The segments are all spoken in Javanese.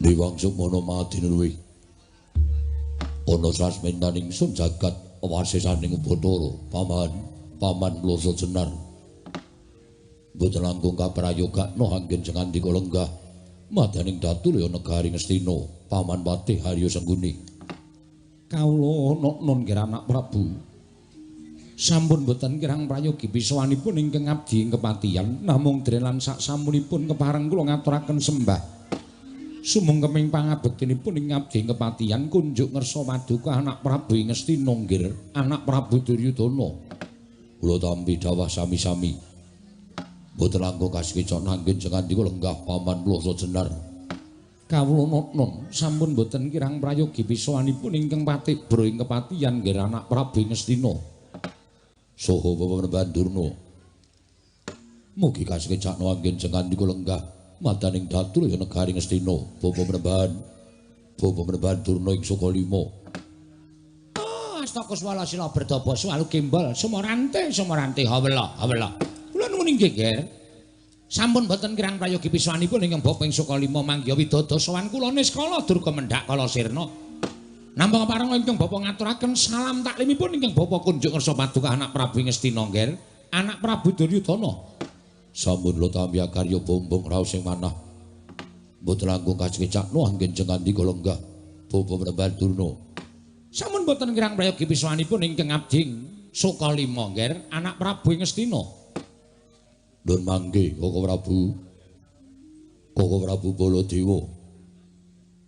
Dewang Sukmana madina luwih. Ana sasmentaning sun jagat wasisaning Bathara, paman, paman Ploso Jenar. Mboten langkung kaprayogakna anggen sengandika lenggah madaning datulya negari Ngastina, paman Patih Harya Sengkuni. Kawula noknon nggih anak Prabu. Sampun boten kirang prayogi pisawanipun ingkang abdi ing kepatihan, namung dene lan sak sampunipun kepareng kula ngaturaken sembah. Sumengkeming pangabektinipun ing abdi ing kepatihan kunjuk ngersa paduka anak Prabu ing Ngastina nggih, anak Prabu Duryudana. Kula tampi dawah sami-sami. Mboten langkung kasekecak nanggen sengandika lenggah paman Ploso Jenar. Kawula noknon sampun boten kirang prayogi pisawanipun ingkang patibra ing kepatihan nggih anak Prabu ing Ngastina. Saha Panembahan Durna. Mugi kasekecakna anggen sengandika lenggah madaning datulya negari Ngastina, Bapa Panembahan. Bapa Panembahan Durna ing Sukalima. Oh, Astakuswala sila berdaba swalu gembol sumorante sumorante hawela hawela. Kula nuwun inggih, Ger. Sampun boten kirang prayogi pisawanipun ingkang bapa ing Sukalima manggiha widodo sowan kula niskala durga mendhak kala sirna. Nampa kepareng ingkang bapa ngaturaken salam taklimipun ingkang bapa kunjuk ngersa paduka anak Prabu Ngastina, Ger, anak Prabu Duryudana. Sampun kula tampi akarya bombong raos sing manah. Mboten langkung kasekecakna anggen sengandika lenggah Bapa Panembahan Durna. Sampun boten kirang prayogi pisawanipun ingkang abdi Sukalima, Ger, anak Prabu Ngastina. Nun mangke Koko Prabu. Koko Prabu Baladewa.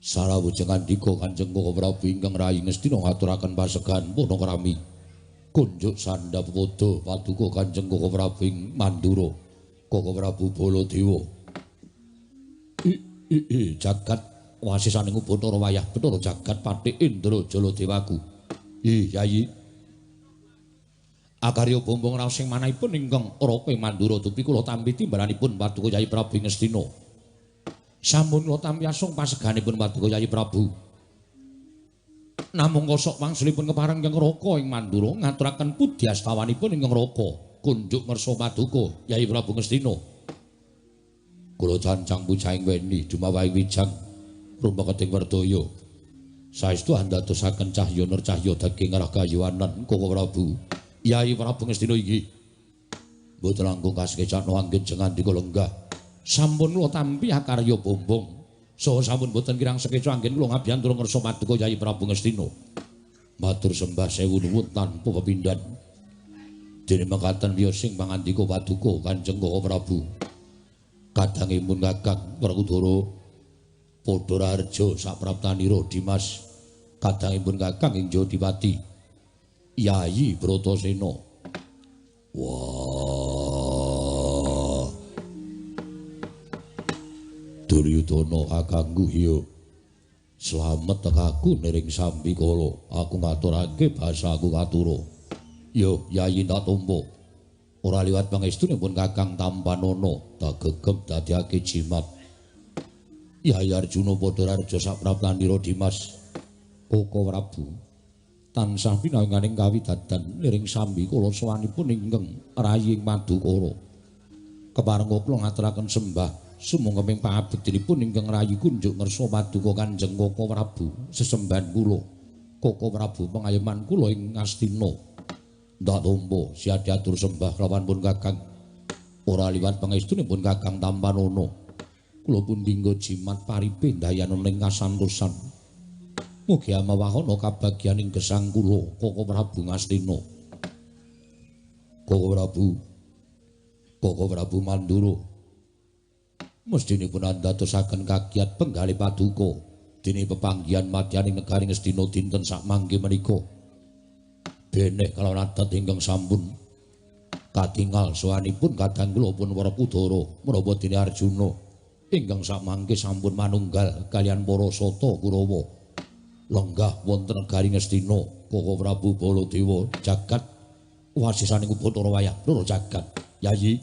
Sarawuh sengandika Kanjeng Koko Prabu ingkang rayi Ngastina ngaturaken pasegan panakrami. Kunjuk sandhap padha paduka Kanjeng Koko Prabu ing Mandura. Koko Prabu Baladewa. I jagat wasisaning Bathara wayah Bathara jagat Patih Indra Jaladewaku. Ih Yayi. Akarya bombong raos sing manahipun ingkang raka ing Mandura dupi kula tampi timbalanipun paduka Yayi Prabu Ngastina. Sampun kula tampi asung paseganipun paduka Yayi Prabu. Namung kosok wangsulipun kepareng ingkang raka ing Mandura ngaturaken pudyastawanipun ingkang raka kunjuk ngersa paduka Yayi Prabu Ngastina. Kula cancang pujaing weni dumawahi wijang rumeketing werdaya. Saestu andadosaken cahya nur cahya daging arah kayuwanan Koko Prabu. Yayi Prabu Ngastina iki mboten langkung kasekecakna anggen sengandika lenggah. Sampun kula tampi akarya bombong. Saha sampun boten kirang sekeca anggen kula ngabiyantura ngersa paduka Yayi Prabu Ngastina. Matur sembah sewu nuwun tanpa pepindhan. Dene mekaten wiyosing pangandika paduka Kanjeng Koko Prabu. Kadangipun Kakang Werkudara Padha Raharja sapraptanira Dimas. Kadangipun Kakang ing Jodipati Yayi Bratasena. Wah. Duryudana kakangku hiya. Slamet tekaku niring sambikala. Aku ngaturake basaku katura. Yo Yayi tak tampa. Ora liwat pangestunipun Kakang Tampanana, tak gegem dadiake jimat. Yayi Arjuna Padha Raharja sapraptanira Dimas. Koko Prabu tansah pinanganing kawidadan niring sambikala sowanipun ingkang rayi ing Madukara. Kepareng kula ngaturaken sembah sumangga pangabektinipun ingkang rayi kunjuk ngersa paduka Kanjeng Koko Prabu sesembahan kula. Koko Prabu pengayoman kula ing Ngastina. Ndak tampa siadi atur sembah kelawan pun Kakang. Ora liwat pangestunipun Kakang Tampanana. Kula pun dinggo jimat paripe ndayana ing kasantosan. Mugi amawahana kabagyaning gesang kula Koko Prabu Ngastina. Koko Prabu. Koko Prabu Mandura. Mestinipun andadosaken kagiat penggalih paduka dene pepanggihan madyaning negari Ngastina dinten sakmangke menika. Beneh kalawan adat ingkang sampun katingal sowanipun kadang kula pun Werkudara menapa dene Arjuna ingkang sakmangke sampun manunggal kaliyan para sata Kurawa lenggah wonten negari Ngastina. Koko Prabu Baladewa jagat wasisaning Bathara wayah loro jagat. Yayi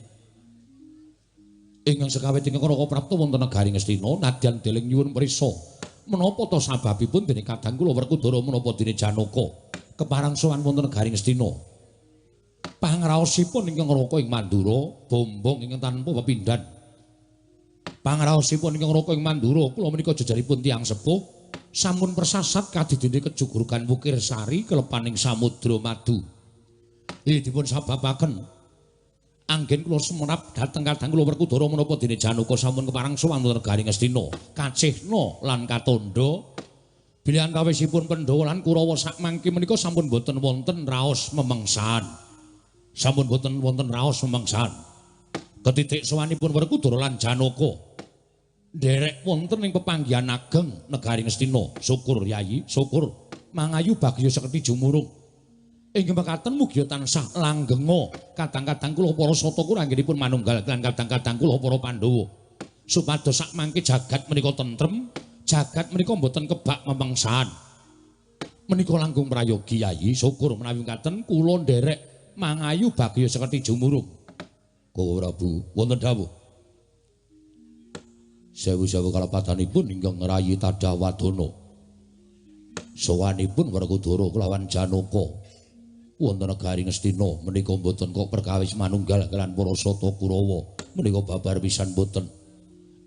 ingkang sekawit ingkang Raka prapta wonten negari Ngastina nadyan deling nyuwun prisa menapa ta sababipun dene kadang kula Werkudara menapa dene Janaka keparang sowan wonten negari Ngastina. Pangraosipun ingkang raka ing Mandura bombong ingkang tanpa pepindhan. Pangraosipun ingkang Raka ing Mandura kula menika jejeripun tiyang sepuh sampun persasat kadidene kejugurugan Wukir Sari kelepaning Samudra Madu. Dipun sababaken anggen kula semerap dhateng kadang kula Werkudara menapa dene Janaka sampun kepareng sowan wonten negari Ngastina, kacihna lan katandha bilih antawisipun Pandhawa lan Kurawa sakmangke menika sampun boten wonten raos memengsan. Sampun boten wonten raos memengsan. Ketitik sowanipun Werkudara lan Janaka nderek wonten ing pepanggihan ageng negari Ngastina. Syukur Yayi, syukur mangayu bagya sekti jumurung. Inggih mekaten mugi tansah langgenga kadang-kadang kula para sata kula anggenipun manunggal lan kadang-kadang kula para Pandhawa. Supados sakmangke jagat menika tentrem, jagat menika mboten kebak memengsan. Menika langkung prayogi Yayi, syukur menawi mekaten kula nderek mangayu bagya sekti jumurung. Koko Prabu, wonten dawuh. Sewu-sewu kalepatanipun ingkang ngrayi Tadawadana. Sowanipun Werkudara kelawan Janaka wonten negari Ngastina menika mboten kok perkawis manunggal kaliyan para sata Kurawa menika babar pisan mboten.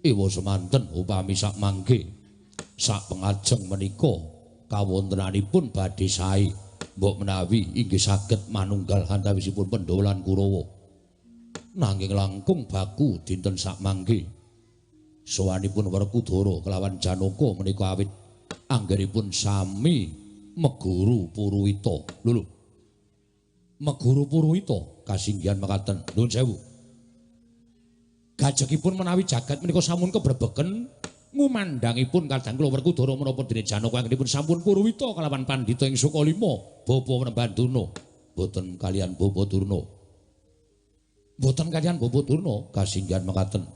Ewa semanten upami sakmangke sak pengajeng menika kawontenanipun badhe sae mbok menawi inggih saged manunggal antawisipun Pandhawa lan Kurawa. Nanging langkung baku dinten sakmangke sowanipun Werkudara kelawan Janaka menika awit anggenipun sami meguru Puruwita. Lho lho. Meguru Puruwita kasinggihan mekaten. Nuwun sewu. Gajegipun menawi jagat menika sampun kebrebegen ngumandhangipun kadang kula Werkudara menapa dene Janaka anggenipun sampun Puruwita kelawan pandhita ing Sukalima, Bapa Penemban Durna, boten kaliyan Bapa Durna. Boten kaliyan Bapa Durna kasinggihan mekaten.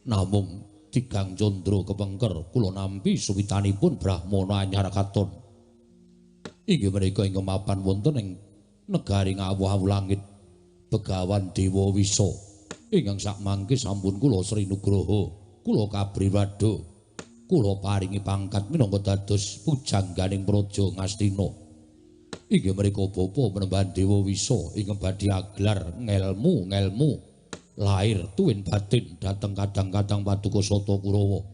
Namung tigang candra kepengker kula nampi suwitanipun Brahmana anyar katon. Inggih menika ingkang mapan wonten ing negari Ngawu-awu langit Begawan Dewa Wisa ingkang sakmangke sampun kula Sri Nugraha, kula kabriwada, kula paringi pangkat minangka dados pujangganing praja Ngastina. Inggih menika Bapa Penemban Dewa Wisa ingkang badhe aglar ngelmu-ngelmu lahir tuwin batin dhateng kadang-kadang paduka Sata Kurawa.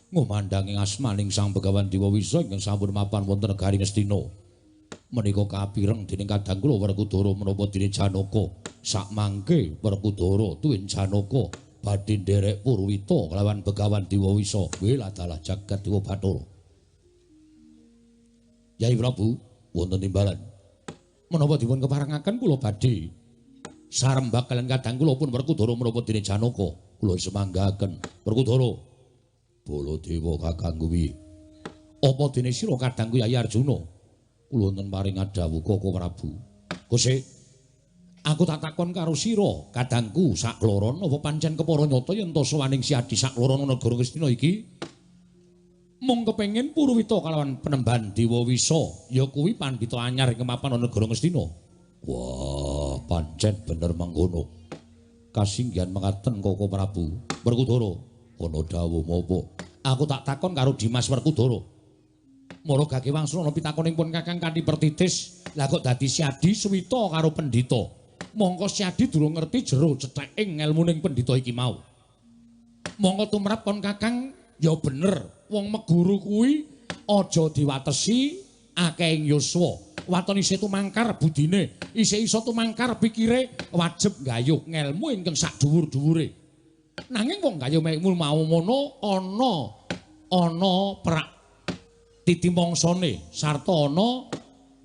Ngumandangi asmaning Sang Begawan Dewa Wisa ingkang sampun mapan wonten negari Ngastina. Menika kapireng dening kadang kula Werkudara menapa dene Janaka. Sakmangke Werkudara tuwin Janaka badhe nderek Purwita kelawan Begawan Dewa Wisa. Weladalah jagat Dewa Bathara. Yai Prabu wonten timbalan. Menapa dipun keparengaken kula badhe sarembak kaliyan kadang kula pun Werkudara menapa dene Janaka. Kula semanggaken Werkudara. Baladewa kakangku piye? Apa dene sira kadangku Yai Arjuna? Kula wonten paring adhawuh Koko Prabu. Kose, aku tak takon karo sira kadangku sakloron apa pancen kepara nyata yen ta sowaning Si Adi sakloron negara Ngastina iki mung kepengin Purwita kalawan Penemban Dewa Wisa ya kuwi pandhita anyar ing mapan negara Ngastina. Wah, pancen bener mangkono. Kasinggihan mekaten Koko Prabu. Werkudara, ana dawuh menapa? Aku tak takon karo Dimas Werkudara. Mara gage wangsul ana pitakonipun Kakang kanthi pertitis. Lah kok dadi Si Adi suwita karo pendhita. Mongko Si Adi durung ngerti jero cetheking ngelmuning pendhita iki mau. Mongko tumrap kon Kakang ya bener, wong meguru kuwi aja diwatesi akehing yuswa. Waton isih tumangkar budine, isih iso tumangkar pikire, wajib nggayuh ngelmu ingkang sak dhuwur-dhuwure. Nanging wong nggayuh ngelmu mau ngono ana ana prak titi mongsane sarta ana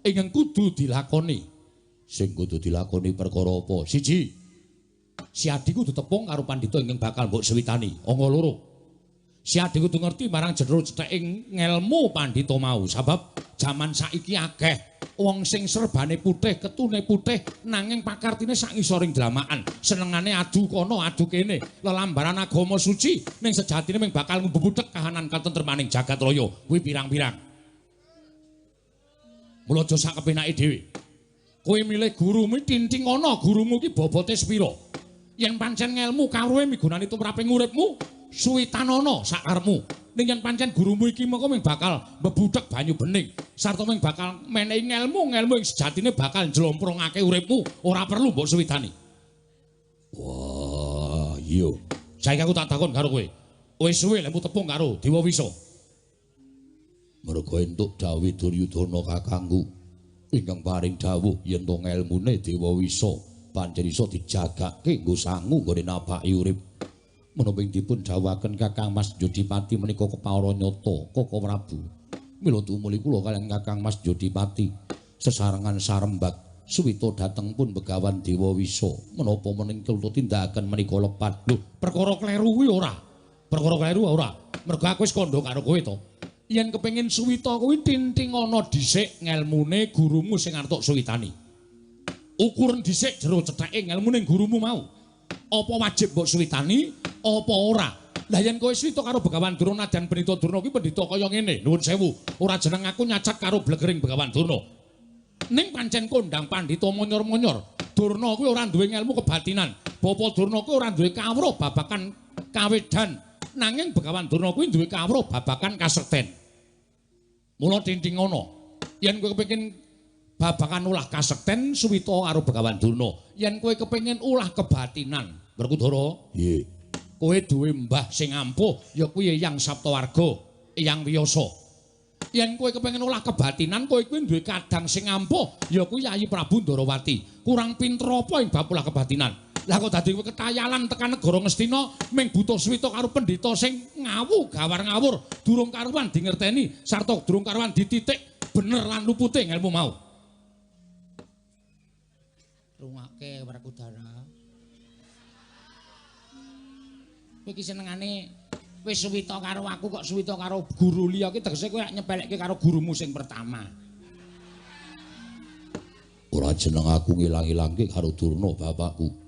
ingkang kudu dilakoni. Sing kudu dilakoni perkara apa? Siji, Si Adi kudu tepung karo pandhita ingkang bakal mbok suwitani. Angka loro, Si Adi kudu ngerti marang jero cetheking ngelmu pandhita mau. Sabab jaman saiki akeh wong sing serbane putih, ketune putih, nanging pakartine sak ngisoring dlamakan. Senengane adu kono, adu kene, lelambaran agama suci ning sejatine mung bakal ngbubuthek kahanan katentremaning jagat raya. Kuwi pirang-pirang. Mula aja sak kepenake dhewe. Kowe milih gurumu tinting ana gurumu iki bobote sepira. Yen pancen ngelmu kawruhe migunani tumraping uripmu, suwitanana sakarepmu. Ning yen pancen gurumu iki mengko mung bakal mbebuthek banyu bening, sarta mung bakal menehi ngelmu-ngelmu ing sejatine bakal njlomprongake uripmu, ora perlu mbok suwitani. Wah, iya. saiki aku tak takon karo kowe. Wis suwe lemu tepung karo Dewa Wisa. Merga entuk dawuh Duryudana kakangku ingkang paring dawuh yen to ngelmune Dewa Wisa pancen iso dijagake nggo sangu nggone napaki urip. Menapa ing dipun dawuhaken Kakang Mas Jodipati menika kepara nyata Koko Prabu. Mila tumuli kula kaliyan Kakang Mas Jodipati sesarengan sarembag suwita dhateng pun Begawan Dewa Wisa. Menapa mening kula tindakaken menika lepat? Lho, perkara kleru kuwi ora. Perkara kleru ora. Mergo aku wis kandha karo kowe to. Yen kepengin suwita kuwi tintingana dhisik ngelmune gurumu sing arep suwitani. Ukuran dhisik jero cetheke ngelmune gurumu mau. Apa wajib mbok suwitani apa ora? Lah yen kowe suwita karo Begawan Durna dan Pendhita Durna kuwi pendhita kaya ngene. Nuwun sewu, ora jeneng aku nyacat karo blegering Begawan Durna. Ning pancen kondang pandhita monyor-monyor. Durna kuwi ora duwe ngelmu kebatinan. Bapa Durna kuwi ora duwe kawruh babakan kawedan. Nanging Begawan Durna kuwi duwe kawruh babakan kasekten. Mula tintingono, yen kowe kepengin babakan ulah kasekten suwita karo Begawan Durna. Yen kowe kepengin ulah kebatinan, Werkudara, nggih. Kowe duwe mbah sing ampuh ya kuwi Eyang Saptawarga, Eyang Wiyasa. Yen kowe kepengin olah kebatinan, kowe kuwi duwe kadang sing ampuh ya kuwi Yayi Prabu Ndarawati. Kurang pinter apa ing bab olah kebatinan? Lah kok dadi kowe ketayalan tekan negara Ngastina ming buta suwita karo pendhita sing ngawu gawar ngawur, durung karuan dingerteni sarta durung karuan dititik bener lan lupute ngelmu mau. Rungake Werkudara. Kowe iki senengane wis suwita karo aku kok suwita karo guru liya iki tegese kowe nyepelekke karo gurumu sing pertama. Ora jeneng aku ngilang-ilangke karo Durna bapakku.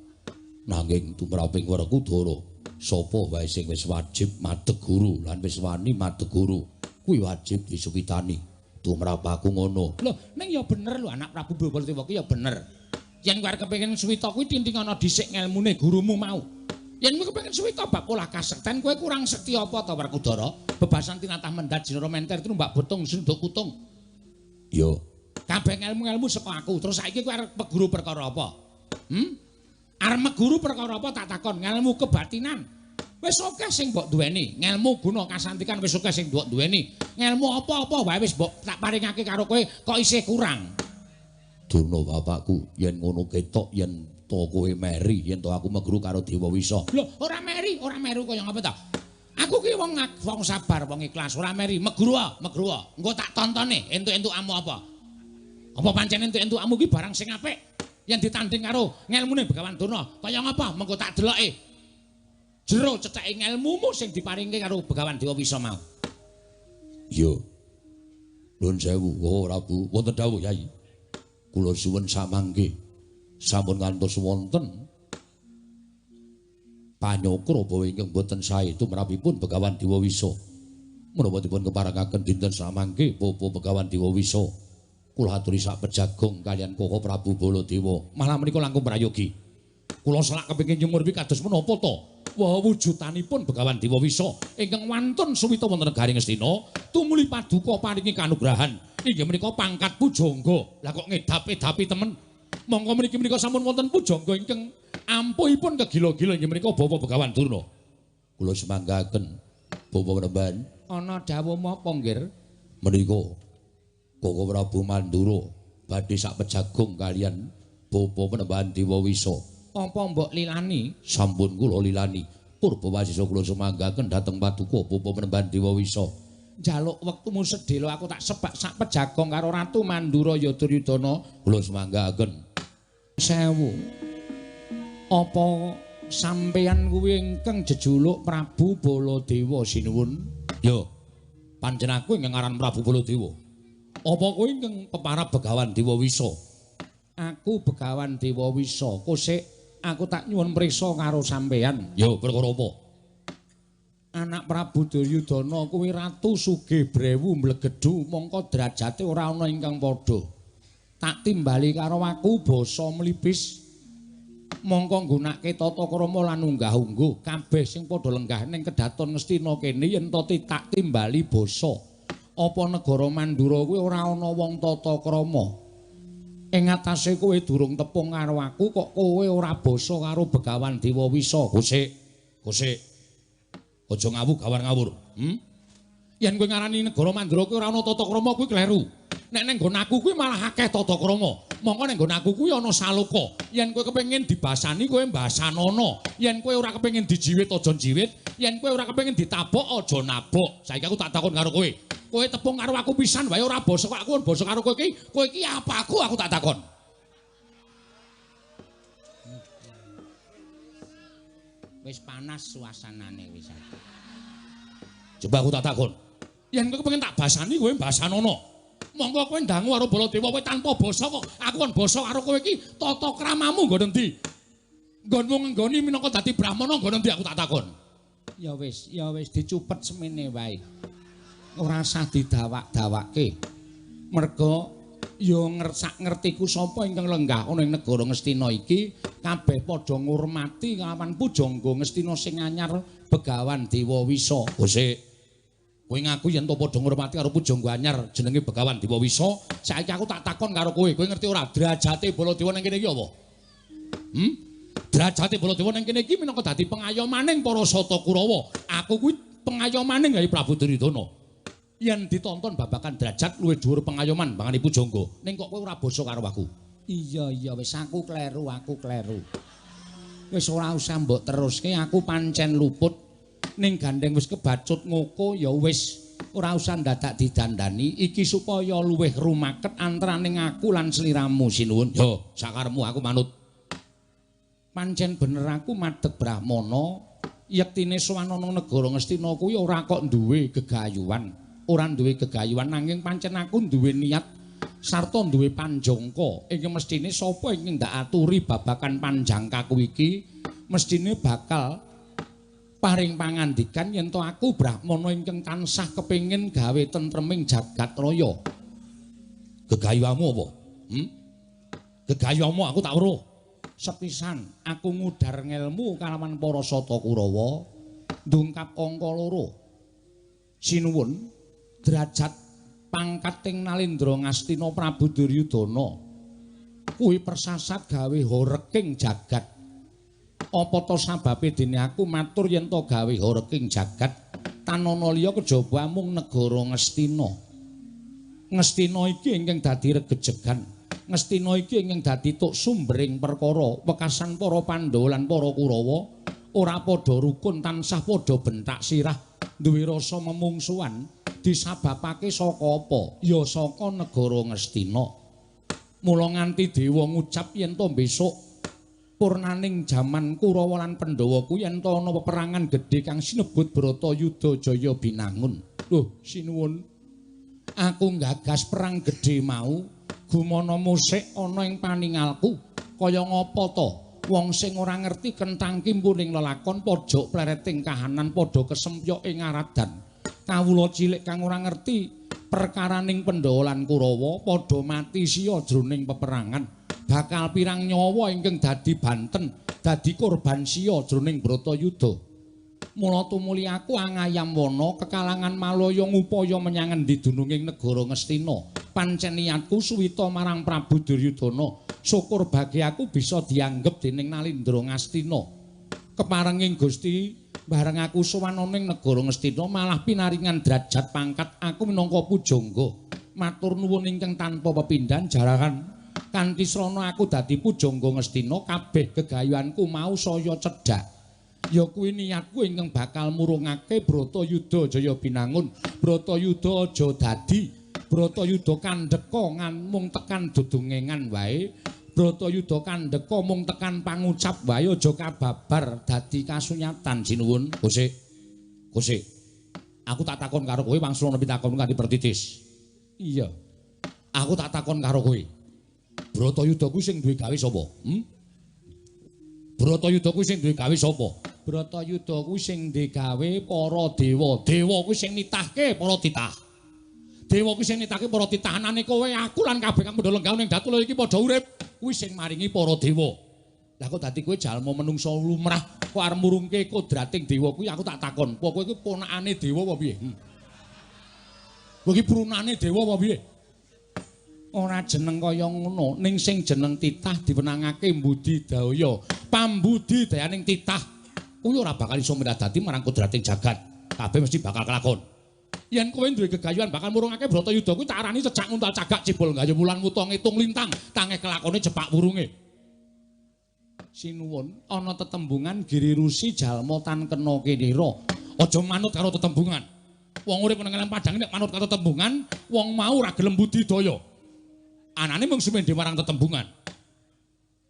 Nanging tumraping Werkudara, sapa wae sing wis wajib madheg guru lan wis wani madheg guru, kuwi wajib disuwitani. Tumrap aku ngono. Lho, ning ya bener lho anak Prabu Baladewa ki ya bener. Yen kowe arep kepengin suwita kuwi tintingana dhisik ngelmune gurumu mau. Yen kowe kepengin suwita bab olah kasekten kowe kurang sekti apa to Werkudara? Bebasan tinatah mendhat jinara menter trumbak botung sunduk kutung. Yo, kabeh ngelmu-ngelmu saka aku. Terus saiki kowe arep meguru perkara apa? Arep meguru perkara apa tak takon? Ngelmu kebatinan. Wis akeh sing mbok duweni, ngelmu guna kasantikan wis akeh sing mbok duweni. Ngelmu apa-apa wae wis mbok tak paringake karo kowe kok isih kurang. Durna bapakku, yen ngono ketok yen to kowe meri, yen to aku meguru karo Dewa Wisa. Lho, ora meri, ora meru kaya ngapa ta? Aku ki wong wong sabar, wong ikhlas, ora meri. Meguru, meguru. Engko tak tontone entuk-entukamu apa. Apa pancen entuk-entukamu ki barang sing apik yen ditanding karo ngelmune Begawan Durna, kaya ngapa? Mengko tak deloke. Jero cetheke ngelmumu sing diparingke karo Begawan Dewa Wisa mau. Yo. Nuwun sewu, oh Prabu, wonten dawuh Yai. Kula suwun samangke sampun ngantos wonten panyokra bawa ingkang boten sae tumrapipun Begawan Dewa Wisa. Menapa dipun keparengaken dinten samangke Bapa Begawan Dewa Wisa kula aturi sak pejagong kaliyan Koko Prabu Baladewa. Malah menika langkung prayogi. Kula selak kepengin nyumurpi kados menapa to? Wah wujudanipun Begawan Dewa Wisa ingkang wantun suwita wonten negari Ngastina tumuli paduka paringi kanugrahan inggih menika pangkat pujangga. Lah kok ngedap-edapi temen. Monggo mriki menika sampun wonten pujangga ingkang ampuhipun kegila-gila inggih menika Bapak Begawan Durna. Kula semanggaken Bapak Penemban. Ana dawuh menapa nggih? Menika Koko Prabu Mandura badhe sak pejagung kaliyan Bapak Penemban Dewa Wisa. Apa mbok lilani? Sampun kula lilani. Purba wasisa kula sumanggaken dhateng paduka Bapak Penemban Dewa Wisa. Njaluk wektumu sedhela aku tak sebak sak pejagong karo Ratu Mandura ya Duryudana. Kula sumanggaken. Sewu. Apa sampeyan kuwi ingkang jejuluk Prabu Baladewa sinuwun? Yo. Pancen aku ingkang aran Prabu Baladewa. Apa kowe ingkang peparab Begawan Dewa Wisa? Aku Begawan Dewa Wisa. Kosek aku tak nyuwun prisa karo sampeyan. Yo, perkara apa? Anak Prabu Duryudana kuwi ratu sugih brewu mlegedhu mongko derajate ora ana ingkang padha. Tak timbali karo aku basa mlipis. Mongko nggunakake tata krama lan unggah-ungguh kabeh sing padha lenggah ning kedaton Ngastina kene yen to tak timbali basa. Apa negara Mandura kuwi ora ana wong tata krama? Ing atase kowe durung tepung karo aku kok kowe ora basa karo Begawan Dewa Wisa. Kosek, Kosek. Aja ngawur gawar ngawur. Yen kowe ngarani negara Mandura kuwi ora ana tata krama kuwi kleru. Nek ning nggon aku kuwi malah akeh tata krama. Mongko ning nggon aku kuwi ana saloka. Yen kowe kepengin dibasani kowe mbasanono. Yen kowe ora kepengin dijiwit aja njiwit, yen kowe ora kepengin ditabok aja nabok. Saiki aku tak takon karo kowe. Kowe tepung karo aku pisan wae ora basa kok aku basa karo kowe iki. Kowe iki apa aku aku tak takon. Wis panas suasanane wis. Coba aku tak takon. Yen kowe kepengin tak basani kowe mbasanono. Monggo kowe ndangu karo Baladewa kowe tanpa basa kok. Aku kon basa karo kowe iki tata kramamu nggon endi? Nggonmu ngenggoni minangka dadi brahmana nggon endi aku tak takon. Ya wis dicupet semene wae. Ora usah didawak-dawakke. Merga ya ngersak ngertiku sapa ingkang lenggah ana ing negara Ngastina iki kabeh padha ngurmati kelawan pujangga Ngastina sing anyar Begawan Dewa Wisa. Kosek. Kowe ngaku yen to padha ngurmati karo pujangga anyar jenenge Begawan Dewa Wisa, saiki aku tak takon karo kowe, kowe ngerti ora derajate Baladewa ning kene iki apa? Derajate Baladewa ning kene iki minangka dadi pengayomaning para Sata Kurawa. Aku kuwi pengayomaning gawe Prabu Duryudana. Yen ditonton babakan derajat luwih dhuwur pengayoman bangane pujangga. Ning kok kowe ora basa karo aku? Iya wis aku kleru, aku kleru. Wis ora usah mbok teruske, aku pancen luput. Ning gandeng wis kebacut ngoko ya wis ora usah ndadak didandani iki supaya luwih rumaket antaraning aku lan sliramu sinuwun. Yo sakarepmu aku manut. Pancen bener aku madeg brahmana yektine sowan ana negara Ngastina kuwi ora kok duwe gegayuhan, ora duwe gegayuhan nanging pancen aku duwe niat sarta duwe panjangka ingkang mestine sapa ingkang ndak aturi babakan panjangkaku iki mestine bakal paring pangandikan yen to aku brahmana ingkang tansah kepengin gawe tentreming jagat raya. Gegayuhamu apa? Gegayuhamu aku tak weruh. Sepisan aku ngudar ngelmu kalawan para Sata Kurawa ndungkap angka loro. Sinuwun derajat pangkating Nalendra Ngastina Prabu Duryudana kuwi persasat gawe horeking jagat. Apa to sababe dene aku matur yen to gawe horeking jagat tanana liya kejaba mung negara Ngastina. Ngastina iki ingkang dadi regejegan. Ngastina iki ingkang dadi tuk sumbering perkara wekasan para Pandhawa lan para Kurawa ora padha rukun tansah padha bentak sirah duwe rasa memungsuhan disababake saka apa? Ya saka negara Ngastina. Mula nganti dewa ngucap yen to besok purnaning jaman Kurawa lan Pandhawa kuwi yen to ana peperangan gedhe kang sinebut Bratayuda Jaya Binangun. Loh, sinuwun. Aku nggagas perang gedhe mau gumana musik ana ing paningalku. Kaya ngapa to? Wong sing ora ngerti kentang kimpuning lelakon pojok plereting kahanan padha kesempyok ing aradan. Kawula cilik kang ora ngerti perkaraning Pandhawa lan Kurawa padha mati siya jroning peperangan. Bakal pirang nyawa ingkang dadi banten, dadi korban siya jroning Bratayuda. Mula tumuli aku angayam wana kekalangan Malaya ngupaya menyang endi dununging negara Ngastina. Pancen niatku suwita marang Prabu Duryudana. Syukur bagi aku bisa dianggep dening Nalendra Ngastina. Keparenging Gusti, bareng aku sowan ana ing negara Ngastina malah pinaringan derajat pangkat aku minangka pujangga. Matur nuwun ingkang tanpa pepindhan jarahan. Kanthi srana aku dadi pujangga Ngastina kabeh gegayuhanku mau saya cedhak. Ya kuwi niatku ingkang bakal murungake Bratayuda Jaya Binangun. Bratayuda aja dadi Bratayuda kandheka mung tekan dodongengan wae. Bratayuda kandheka mung tekan pangucap wae aja kababar dadi kasunyatan. Sinuwun. Kosek. Kosek. Aku tak takon karo kowe wangsul ana pitakon kanthi pertitis. Iya. Aku tak takon karo kowe. Bratayuda kuwi sing duwe gawe sapa? Bratayuda kuwi sing duwe gawe sapa? Bratayuda kuwi sing duwe gawe para dewa. Dewa kuwi sing nitahke para titah. Dewa kuwi sing nitahke para titahanane kowe, aku lan kabeh kang padha lenggah ning datula iki padha urip. Kuwi sing maringi para dewa. Lah kok dadi kowe jalma menungsa lumrah kok arep murungke kodrating dewa kuwi aku tak takon. Apa kowe kuwi ponakane dewa apa piye? Kowe iki prunane dewa apa piye? Ora jeneng kaya ngono, ning sing jeneng titah diwenangake mbudidaya. Pambudi dayaning titah. Kuwi ora bakal iso miradati marang kodrating jagat. Kabeh mesti bakal kelakon. Yen kowe duwe gegayuhan bakal murungake Bratayuda kuwi tak arani cecak nguntal cagak cebol gayuh wulan wuta ngitung lintang, tangeh kelakone jepak wurunge. Sinuwun ana tetembungan Giri Rusi jalma tan kena kinira. Aja manut karo tetembungan. Wong urip nang padang nek manut karo tetembungan, wong mau ora gelem budidaya. Anane mung sumendhe marang tetembungan.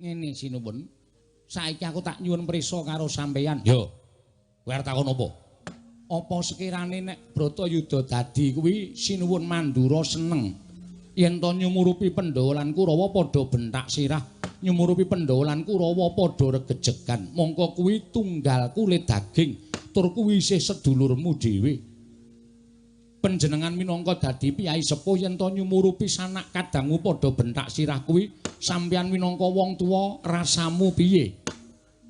Ngene sinuwun, saiki aku tak nyuwun prisa karo sampeyan. Yo. Kowe arep takon apa? Apa sekirane nek Bratayuda dadi kuwi sinuwun Mandura seneng yen to nyumurupi Pandhawa lan Kurawa padha bentak sirah, nyumurupi Pandhawa lan Kurawa padha regejegan, mongko kuwi tunggal kulit daging tur kuwi isih sedulurmu dhewe. Panjenengan minangka dadi piyai sepuh yen to nyumurupi sanak kadangmu padha bentak sirah kuwi sampeyan minangka wong tuwa rasamu piye?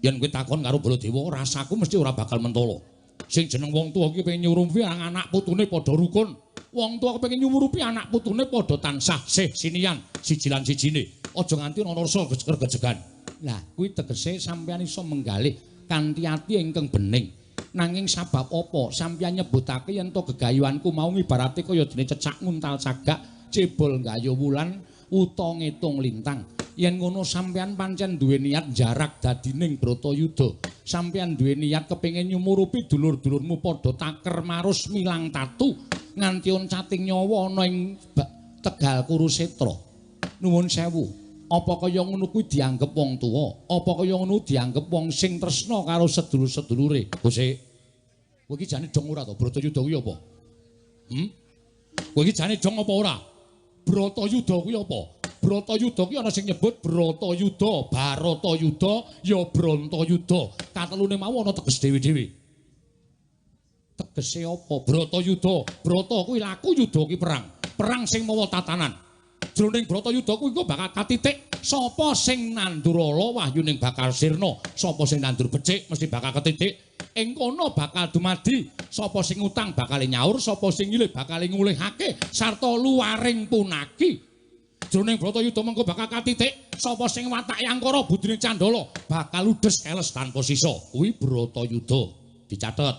Yen kowe takon karo Baladewa, rasaku mesti ora bakal mentolo. Sing jeneng wong tuwa iki pengen nyurupi anak putune padha rukun. Wong tuwa kepengin nyumurupi anak putune padha tansah sih sinian siji lan sijine. Aja nganti ana rasa regejegan. Lah kuwi tegese sampeyan iso menggalih kanthi ati ingkang bening. Nanging sabab apa sampeyan nyebutake yen to gegayuhanku mau ngibarate kaya dene cecak nguntal cagak, cebol gayuh wulan, wuta ngitung lintang. Yen ngono sampeyan pancen duwe niat jarak dadining Bratayuda. Sampeyan duwe niat kepengin nyumurupi dulur-dulurmu padha taker marus milang tatu nganti oncating nyawa ana ing Tegal Kurusetra. Nuwun sewu, apa kaya ngono kuwi dianggep wong tuwa? Apa kaya ngono dianggep wong sing tresna karo sedulur-sedulure? Gusti, kowe iki jane dong ora to? Bratayuda kuwi apa? Kowe iki jane dong apa ora? Bratayuda kuwi apa? Bratayuda kuwi ana sing nyebut Bratayuda, Baratayuda, ya Brantayuda. Katelune mau ana teges dhewe-dhewe. Tegese apa? Bratayuda, brata kuwi laku, yuda kuwi perang. Perang sing mawa tatanan. Jroning Bratayuda kuwi engko bakal katitik sapa sing nandur ala wahyuning bakal sirna, sapa sing nandur becik mesti bakal ketitik. Ing kono bakal dumadi sapa sing utang bakal nyaur, sapa sing nyilih bakal ngulihake sarta luwaring punaki. Jroning Bratayuda mengko bakal katitik sapa sing watake angkara budine candala bakal ludes keles tanpa sisa. Kuwi Bratayuda. Dicatet.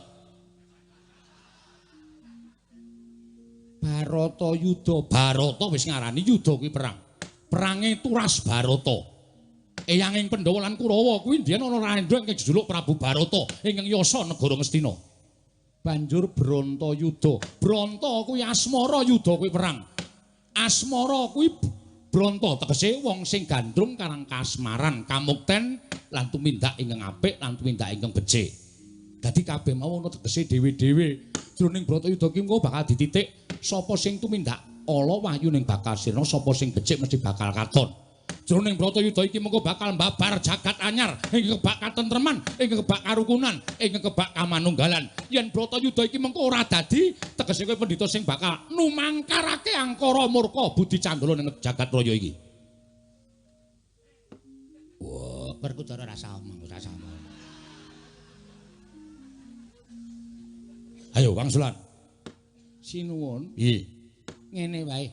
Baratayuda, Barata wis ngarani yuda kuwi perang. Perange turas Barata. Eyanging Pandhawa lan Kurawa kuwi ndiyen ana randha ingkang jejuluk Prabu Barata ingkang yasa negara Ngastina. Banjur Brantayuda. Branta kuwi asmara, yuda kuwi perang. Asmara kuwi branta tegese wong sing gandrung karang kasmaran, kamukten lan tumindak ingkang apik lan tumindak ingkang becik. Dadi kabeh mau ana tegese dhewe-dhewe. Jroning Bratayuda ki engko bakal dititik sapa sing tumindak ala wahyuning bakal sirna, sapa sing becik mesti bakal katon. Jroning Bratayuda iki mengko bakal mbabar jagat anyar ingkang kebak katentreman, ingkang kebak karukunan, ingkang kebak kamanunggalan. Yen Bratayuda iki mengko ora dadi, tegese kowe pendhita sing bakal numangkarake angkara murka budi candala ning jagat raya iki. Wah, Werkudara rasa omong, rasa omong. Ayo wangsulan. Sinuwun. Piye? Ngene wae.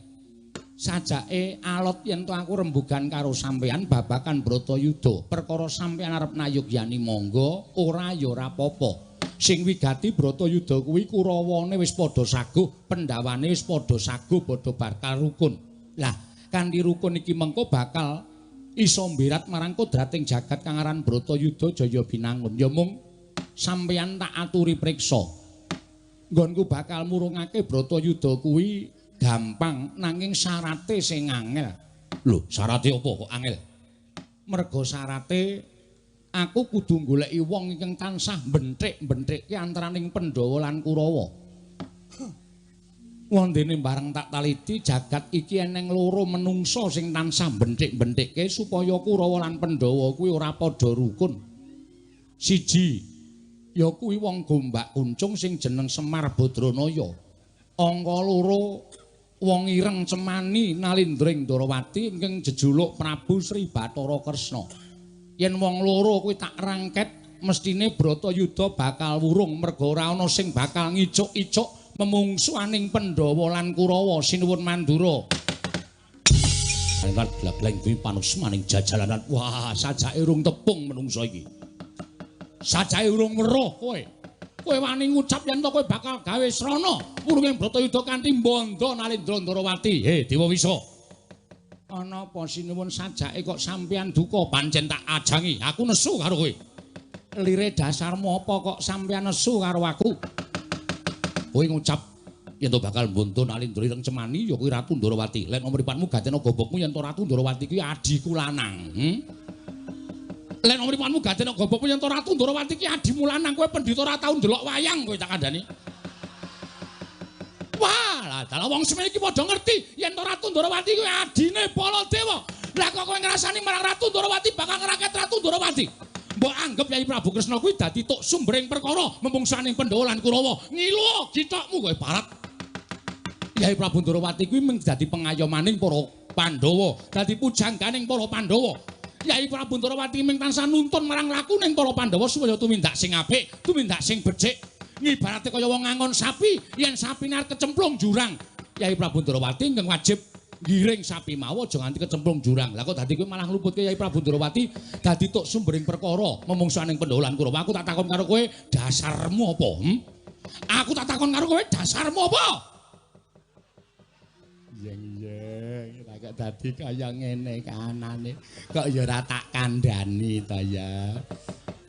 Sajake alot yen to aku rembugan karo sampeyan babakan Bratayuda. Perkara sampeyan arep nayogyani monggo, ora ya ora apa-apa. Sing wigati Bratayuda kuwi Kurawane wis padha saguh, Pandhawane wis padha saguh, padha bakal rukun. Lah, kanthi rukun iki mengko bakal iso mbirat marang kodrating jagat kang aran Bratayuda Jaya Binangun. Ya mung sampeyan tak aturi priksa. Nggonku bakal murungake Bratayuda kuwi gampang nanging syarate sing angel. Lho, syarate apa kok angel? Merga syarate aku kudu goleki wong ingkang tansah benthik-benthikke antaraning Pandhawa lan Kurawa. Wondene bareng tak taliti jagat iki eneng loro menungsa sing tansah benthik-benthikke supaya Kurawa lan Pandhawa kuwi ora padha rukun. Siji ya kuwi wong Gombak Kuncung sing jeneng Semar Badranaya. Angka loro wong ireng cemani Nalindring Ndorowati ingkang jejuluk Prabu Sri Bathara Kresna. Yen wong loro kuwi tak rangket mestine Bratayuda bakal wurung merga ora ana sing bakal ngicuk-icuk memungsuaning Pandhawa lan Kurawa. Sinuwun Mandura. Lan glagleng kuwi panusmaning jajalanan. Wah, sajake urung tepung menungsa iki. Sajae urung weruh kowe. Kowe wani ngucap yen to kowe bakal gawe srana wurunging Bratayuda kanthi mbandha Nalendra Ndarawati. He Dewa Wisa. Ana apa sinuwun sajake kok sampeyan duka? Pancen tak ajangi, aku nesu karo kowe. Lire dasarmu apa kok sampeyan nesu karo aku? Kowe ngucap yen to bakal mbandha Nalendra ireng cemani ya kuwi Ratu Ndarawati. Lek mripatmu gatena gobokmu yen to Ratu Ndarawati kuwi adhiku lanang. Lek mripatmu gatena gobokmu yen to Ratu Ndarawati ki adhimu lanang, kowe pendhita ora tau ndelok wayang kowe tak kandhani. Wah, lah dalah wong semene iki padha ngerti yen to Ratu Ndarawati kuwi adine Baladewa. Lah kok kowe ngrasani marang Ratu Ndarawati bakal ngraket Ratu Ndarawati. Mbok anggap Yai Prabu Kresna kuwi dadi tok sumbering perkara memungsaning Pandhawa lan Kurawa. Ngilu githokmu kowe barat. Yai Prabu Ndarawati kuwi mung dadi pengayomaning para Pandhawa, dadi pujangganing para Pandhawa. Yai Prabu Ndarawati mung tansah nuntun marang lakuning para Pandhawa supaya tumindak sing apik, tumindak sing becik. Ngibarate kaya wong ngangon sapi, yen sapine arep kecemplung jurang. Yai Prabu Ndarawati ingkang wajib ngiring sapi mau aja nganti kecemplung jurang. Lah kok dadi kowe malah ngluputke Yai Prabu Ndarawati dadi tok sumbering perkara memungsaning Pandhawa lan Kurawa. Aku tak takon karo kowe, dasarmu apa? Aku tak takon karo kowe, dasarmu apa? Yeng-yeng, kok dadi kaya ngene kahanane. Kok ya ora tak kandhani ta ya.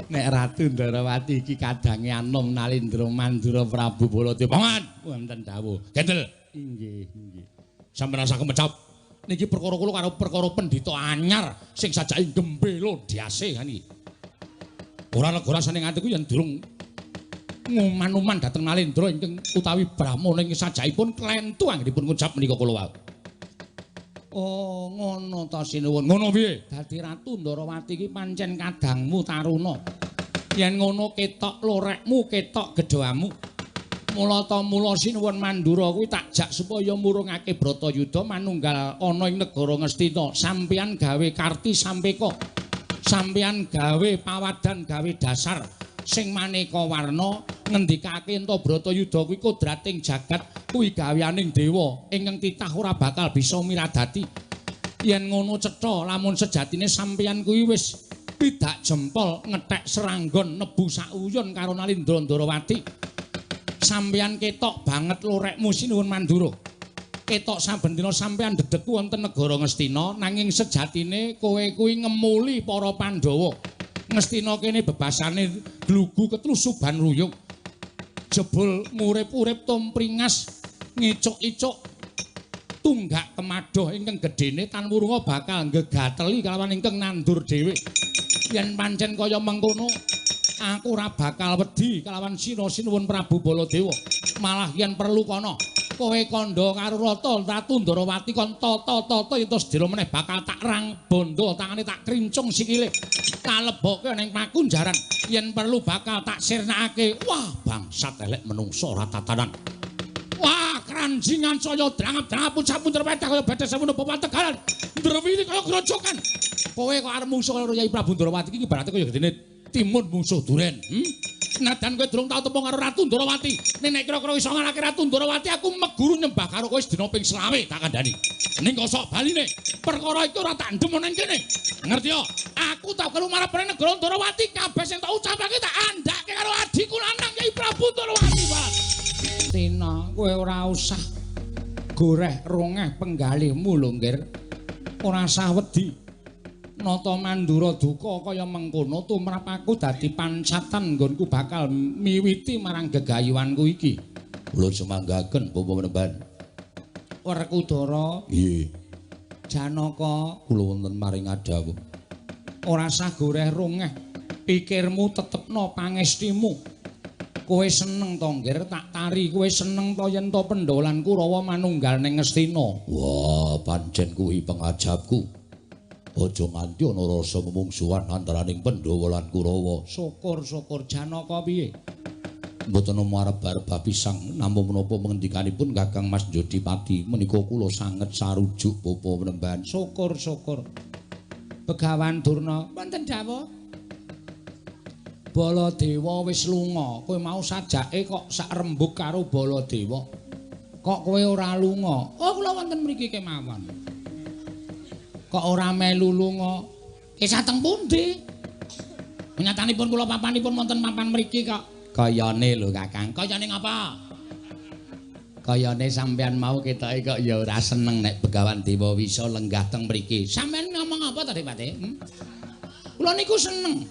Nek Ratu Ndarawati iki kadange anom Nalendra Mandura Prabu Baladewa. Paman, wonten dawuh. Gendel. Inggih, inggih. Sampeyan rasa kemecap. Niki perkara kula karo perkara pendhita anyar sing sajake gembelo diase kan iki. Ora lega rasane atiku yen durung nguman-uman dhateng Nalendra ingkang utawi brahmana ing sajakipun klentu anggenipun ngucap menika kula wau. Oh, ngono ta sinuwun. Ngono piye? Dadi Ratu Ndarawati iki pancen kadangmu taruna. Yen ngono ketok lorekmu, ketok gedhamu. Mula ta mula sinuwun Mandura kuwi tak jak supaya murungake Bratayuda manunggal ana ing negara Ngastina. Sampeyan gawe karti sampeka. Sampeyan gawe pawadan, gawe dasar sing maneka warna ngendikake ento Bratayuda kuwi kodrating jagat kuwi gaweaning dewa ingkang titah ora bakal bisa miradati. Yen ngono cetha lamun sejatine sampeyan kuwi wis pidak jempol ngethek seranggon nebu sauyun karo Nalendra Ndarawati. Sampeyan ketok banget lorekmu sinuwun Mandura. Ketok saben dina sampeyan dedegku wonten negara Ngastina nanging sejatine kowe kuwi ngemuli para Pandhawa. Ngastina kene bebasane glugu ketlusuban ruyung. Jebul ngurip-urip tumpringas ngicuk-icuk tunggak kemadoh ingkang gedene tan wurunga bakal nggegateli kalawan ingkang nandur dhewe. Yen pancen kaya mengkono aku ora bakal wedi kalawan sina sinuwun Prabu Baladewa. Malah yen perlu kono kowe kandha karo Rata Ratu Ndarawati kon tata-tata yen sedhela meneh bakal tak rang bondo tangane tak krincung sikile. Tak lebokke ning pakunjaran yen perlu bakal tak sirnakake. Wah, bangsat elek menungso ora tatanan. Wah, kranjingan saya drangap-drangap pucap-puncer petak kaya bedes semono papan tegalan. Ndrewili kaya grojokan. Kowe kok arep mungsuh karo Yai Prabu Ndarawati iki ibarate kaya gedene timun mungsuh duren. Nadan kowe durung tau tepung karo Ratu Ndarawati. Nek kira-kira iso ngalahke Ratu Ndarawati aku meguru nyembah karo kowe sedina ping 25 tak kandhani. Ning kosok baline perkara iki ora tak ndem nang kene. Ngerti ya? Aku tau karo marep negara Ndarawati kabeh sing tak ucapake tak andhake karo adhiku lanang Kyai Prabu Ndarawati, Pak. Tina, kowe ora usah goreh rongeh penggalihmu lho, Nggir. Ora usah wedi. Nata Mandura duka kaya mengkono tumrap aku dadi pancatan nggonku bakal miwiti marang gegayuhanku iki. Kula sumanggaken Bapak Penemban. Werkudara. Nggih. Janaka, kula wonten maring adhawuh. Ora sah goreh rongeh. Pikirmu tetepno pangestimu. Kowe seneng to, Nggir, tak tari. Kowe seneng to yen to Pandhawa lan Kurawa manunggal ning Ngastina. Wah, pancen kuwi pengajapku. Aja nganti ana rasa memungsuhan antaraning Pandhawa lan Kurawa. Syukur-syukur. Janaka piye? Mboten arep bar pisang namung menapa pengendikanipun Kakang Mas Jodipati menika kula sanget sarujuk Bapak Penemban. Syukur-syukur. Begawan Durna, wonten dawuh. Baladewa wis lunga. Kowe mau sajake kok sak rembug karo Baladewa. Kok kowe ora lunga? Oh, kula wonten mriki kemawon. Kok ora melu lunga? Kesah teng pundi? Nyatanipun kula papanipun wonten papan mriki kok. Kayane lho Kakang. Kayane ngapa? Kayane sampean mau ketoke kok ya ora seneng nek Begawan Dewa Wisa lenggah teng mriki. Sampean ngomong apa to, Dipati? Kula niku seneng.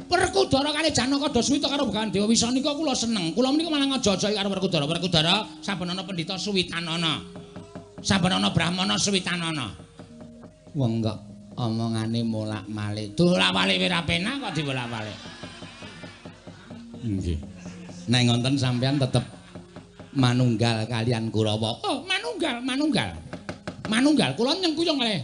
Werkudara kali Janaka do suwita karo Begawan Dewa Wisa nika kula seneng. Kula menika malah ngaja-ajahi karo Werkudara. Werkudara saben ana pendhita suwitanana. Saben ana brahmana suwitanana. Wong kok omongane molak-malik. Dolak-walik ora penak kok dibolak-balik. Nggih. Nek ngonten sampean tetep manunggal kalian Kurawa. Oh, manunggal, manunggal. Manunggal kula nyengkuyung kalih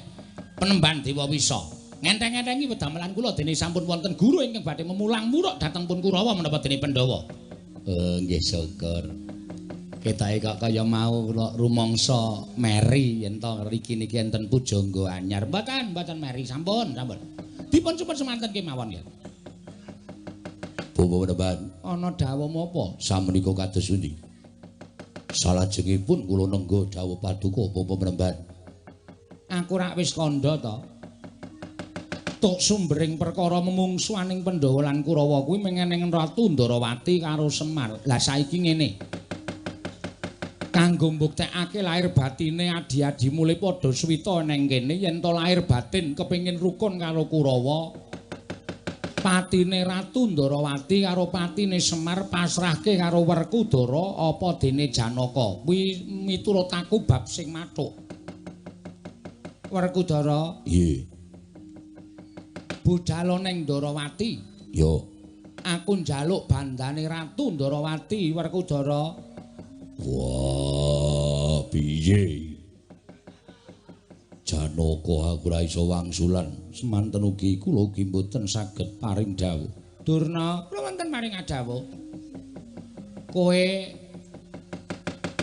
Penemban Dewa Wisa. Ngenteng-entengi wedamelan kula dene sampun wonten guru ingkang badhe memulang muruk dhateng pun Kurawa menapa dene Pandhawa. Oh, nggih syukur. Ketoke kok kaya mau kula rumangsa meri yen to riki niki enten pujangga anyar. Mboten, mboten meri, sampun, sampun. Dipun supet semanten kemawon nggih. Bapak Penemban, ana dawuh menapa? Samenika kados pundi? Salajengipun kula nengga dawuh paduka Bapak Penemban. Aku rak wis kandha to. Tuk sumbering perkara memungsuaning Pandhawa lan Kurawa kuwi mengeneng Ratu Ndarawati karo Semar. Lah saiki ngene. Kanggo mbuktekake lahir batine adi-adi mule padha suwita neng kene yen to lahir batin kepengin rukun karo Kurawa. Patine Ratu Ndarawati karo patine Semar pasrahke karo Werkudara apa dene Janaka. Kuwi miturut aku bab sing mathuk. Werkudara, nggih. Budhalo ning Ndarawati. Ya. Aku njaluk bandane Ratu Ndarawati, Werkudara. Wah, piye? Janaka aku ora iso wangsulan. Semanten ugi kula ugi mboten saged paring dawuh. Durna, kula wonten paring dawuh. Kowe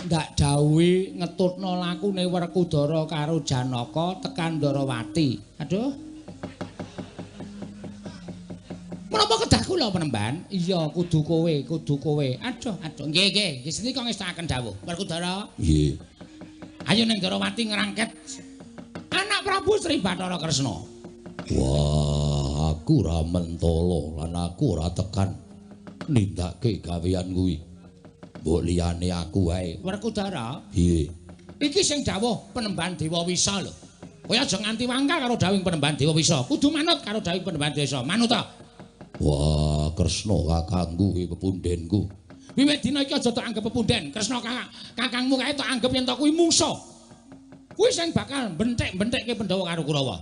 ndak dawuhi ngetutno lakune Werkudara karo Janaka tekan Ndarawati. Aduh. Menapa kedah kula Penemban? Iya, kudu kowe, kudu kowe. Aduh, aduh. Nggih, nggih. Nggih sendika ngestakaken dawuh. Werkudara. Nggih. Ayo ning Ndarawati ngrangket anak Prabu Sri Bathara Kresna. Wah, aku ora mentala lan aku ora tekan nindakake gawean kuwi. Mbok liyane aku wae. Werkudara. Piye? Iki sing dawuh Penemban Dewa Wisa lho. Kowe aja nganti wangkal karo dawuhing Penemban Dewa Wisa. Kudu manut karo dawuhing Penemban Dewa Wisa. Manut ta? Wah, Kresna kakangku kuwi pepundhenku. Wiwit dina iki aja tok anggep pepunden. Kresna kakangmu kae tok anggep yen to kuwi mungsuh. Kuwi sing bakal benthek-benthekke Pandhawa karo Kurawa.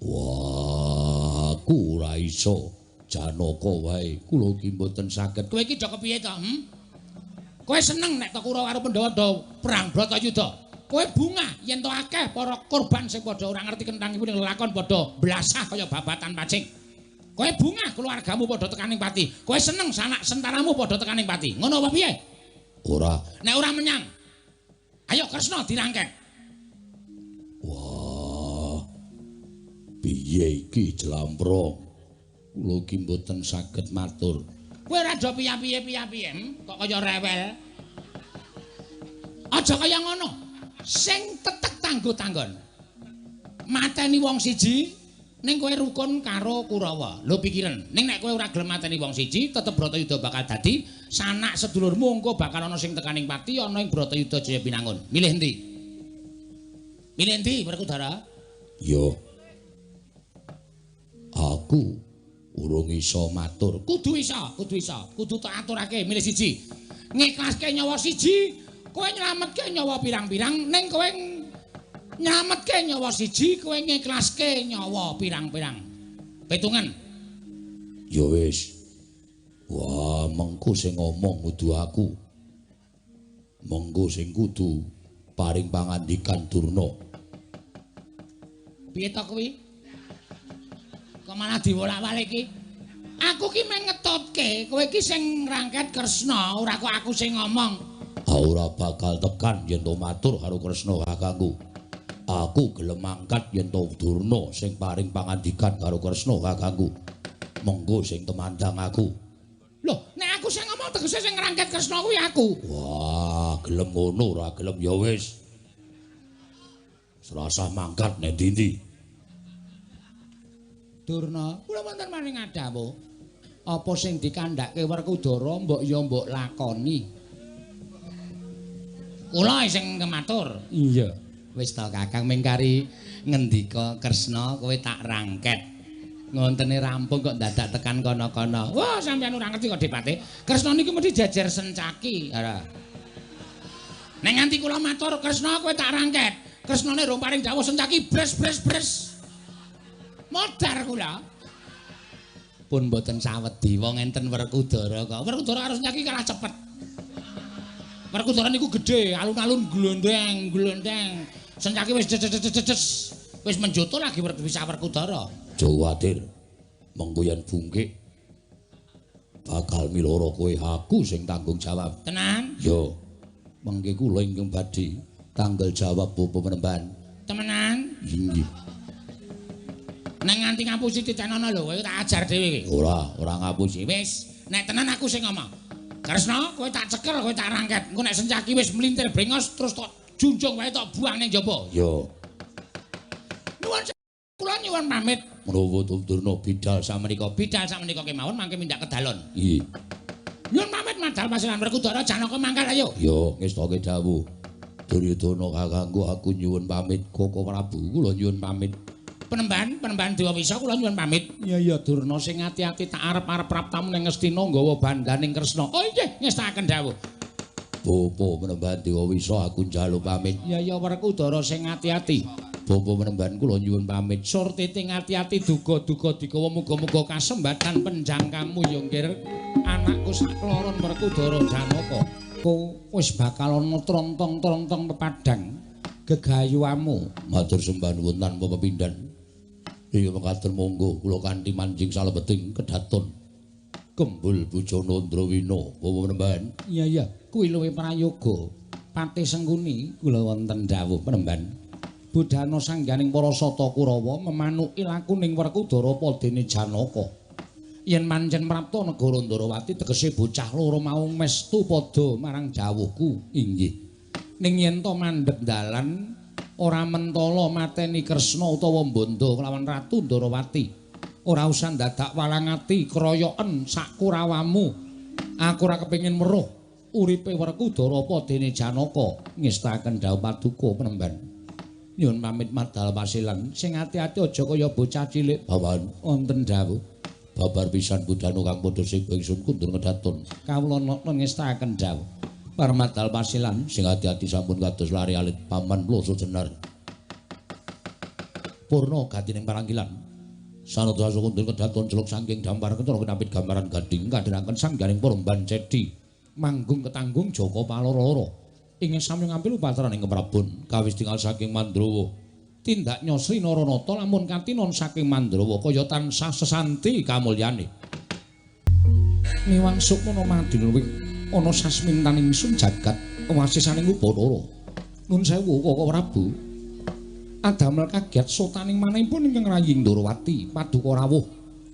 Wah, aku ora iso. Janaka wae kula iki mboten saged. Kowe iki do kepiye to? Kowe seneng nek to Kurawa karo Pandhawa do perang Bratayuda. Kowe bungah yen to akeh para korban sing padha ora ngerti kenthang iku ning lelakon padha blasah kaya babatan pacing. Kowe bungah keluargamu padha tekaning pati. Kowe seneng sanak sentaramu padha tekaning pati. Ngono apa piye? Ora. Nek ora menyang. Ayo Kresna dirangket. Wah. Piye iki jlamprong? Kula iki mboten saged matur. Kowe ora do piye-piye kok kaya rewel. Aja kaya ngono. Sing tetek tanggo-tanggon. Mateni wong siji ning kowe rukun karo Kurawa. Lho pikiran, ning nek kowe ora gelem mateni wong siji, tetep Bratayuda bakal dadi sanak sedulurmu engko bakal ana sing tekaning pati ana ing Bratayuda Jaya Binangun. Milih endi? Milih endi Werkudara? Ya. Aku urung iso matur. Kudu iso, kudu iso. Kudu tak aturake milih siji. Ngiklaske nyawa siji, kowe nyelametke nyawa pirang-pirang, ning kowe nyelametke nyawa siji, kowe ngiklaske nyawa pirang-pirang. Pitungan. Ya wis. Wah, mengko sing ngomong kudu aku. Mengko sing kudu paring pangandikan Durna. Piye to kuwi? Kok malah diwolak-walik iki? Aku ki mung ngetutke, kowe iki sing ngrangket Kresna, ora kok aku sing ngomong. Ora bakal tekan yen to matur karo Kresna kakangku. Aku gelem mangkat yen to Durna sing paring pangandikan karo Kresna kakangku. Mengko sing temandang aku. Loh, nek aku sing ngomong tegese sing ngrangket Kresna kuwi aku. Wah, gelem ngono ora gelem ya wis. Serasah mangkat nek ndi-ndi. Durna, kula wonten maring dawuh. Apa sing dikandhake Werkudara mbok ya mbok lakoni. Kula sing kematur. Iya. Wis to Kakang mingkari ngendika Kresna kowe tak rangket. Ngontene rampung kok dadak tekan kono-kono. Wah, sampeyan ora ngerti kok Depate. Kresna niku mesti jejer Sencaki. Ora. Nek nganti kula matur Kresna kowe tak rangket. Kresnane rong paring dawuh Sencaki bres bres bres. Modar kula. Pun mboten sawedi wong enten Werkudara kok. Werkudara karo Sencaki kalah cepet. Werkudara niku gedhe, alun-alun glondeng, glondeng. Sencaki wis des wis menjoto lagi bisa Werkudara. Aja kuwatir. Mengko yen bungkik bakal miloro kowe, aku sing tanggung jawab. Tenan? Ya. Mengke kula ingkang badhe tanggal jawab bapa penemban. Temenan? Inggih. Nek nganti ngapusi titenono lho, kowe tak ajar dhewe iki. Ora, ora ngapusi. Wis, nek tenan aku sing ngomong. Kresna, kowe tak cekel, kowe tak rangket. Engko nek Sencaki wis mlintir brengos terus tok junjung wae tok buang ning jaba. Ya. Nuwun kula nyuwun pamit. Menawa Durna bidal samenika, bidal samenika kemawon mangke mindak kedalon. Nggih. Nyuwun pamit madal pasiran Werkudara Janaka mangkal ayo. Ya, ngestake dawuh. Duryudana kakangku aku nyuwun pamit, Koko Prabu kula nyuwun pamit. Penemban, penemban Dewa Wisa kula nyuwun pamit. Iya iya Durna sing ati-ati tak arep-arep praptamu ning Ngastina nggawa bandaning Kresna. Oh inggih, ngestakaken dawuh. Bapa penemban Dewa Wisa aku njaluk pamit. Iya iya Werkudara sing ati-ati. Bapa penemban kula nyuwun pamit. Surtiti ati-ati duga-duga digawa muga-muga kasembatan penjangkamu ya nggir. Anakku sakloron Werkudara Janaka. Ku wis bakal ana trontong-trontong pepadang gegayuamu. Matur sembah nuwun tanpa pepindhan. Iya mekaten monggo kula kanthi manjing salebeting kedaton Kembul Bujana Ndrawina Bapak Penemban. Iya iya kuwi luwih prayoga. Patih Sengkuni kula wonten dawuh Penemban. Budhana sangganing para sata Kurawa memanuki lakuning Werkudara padene Janaka. Yen pancen prapta negara Ndarawati tegese bocah loro mau mestu padha marang dawuhku. Inggih. Ning yen to mandheg dalan ora mentala mateni Kresna utawa mbandha kelawan Ratu Ndarawati. Ora usah dadak walang ati kroyoken sak kurawamu. Aku ora kepengin weruh uripe Werkudara padene Janaka. Ngestaken dawuh paduka Penemban. Nyuwun pamit madal pasilan. Sing ati-ati aja kaya bocah cilik. Bawan wonten dawuh. Babar pisan budhana kang padha seba ingsun kundur ngedaton. Kawula nata ngestaken dawuh. Parmadal pasilan sing ati-ati sampun kados lari alit paman Ploso Jenar. Purna gatining parangkilan. Sanada kundur kedaton jeluk saking dampar kecara kinapit gambaran gading kadhiraken sangganing Penemban Cedi. Manggung ketanggung Jaka Paloro-loro. Ing sami ngampil upacaraning Keprabon kawis tinggal saking Mandrawa. Tindak nyosri Naranata lamun katinon saking Mandrawa kaya tansah sesanti kamulyane. Niwang sukmana madinulwing ana sasmintaning ingsun jagat wasisaning Upanara. Nun sewu Koko Prabu. Adamel kaget sotaning manahipun ingkang raying Ndarawati paduka rawuh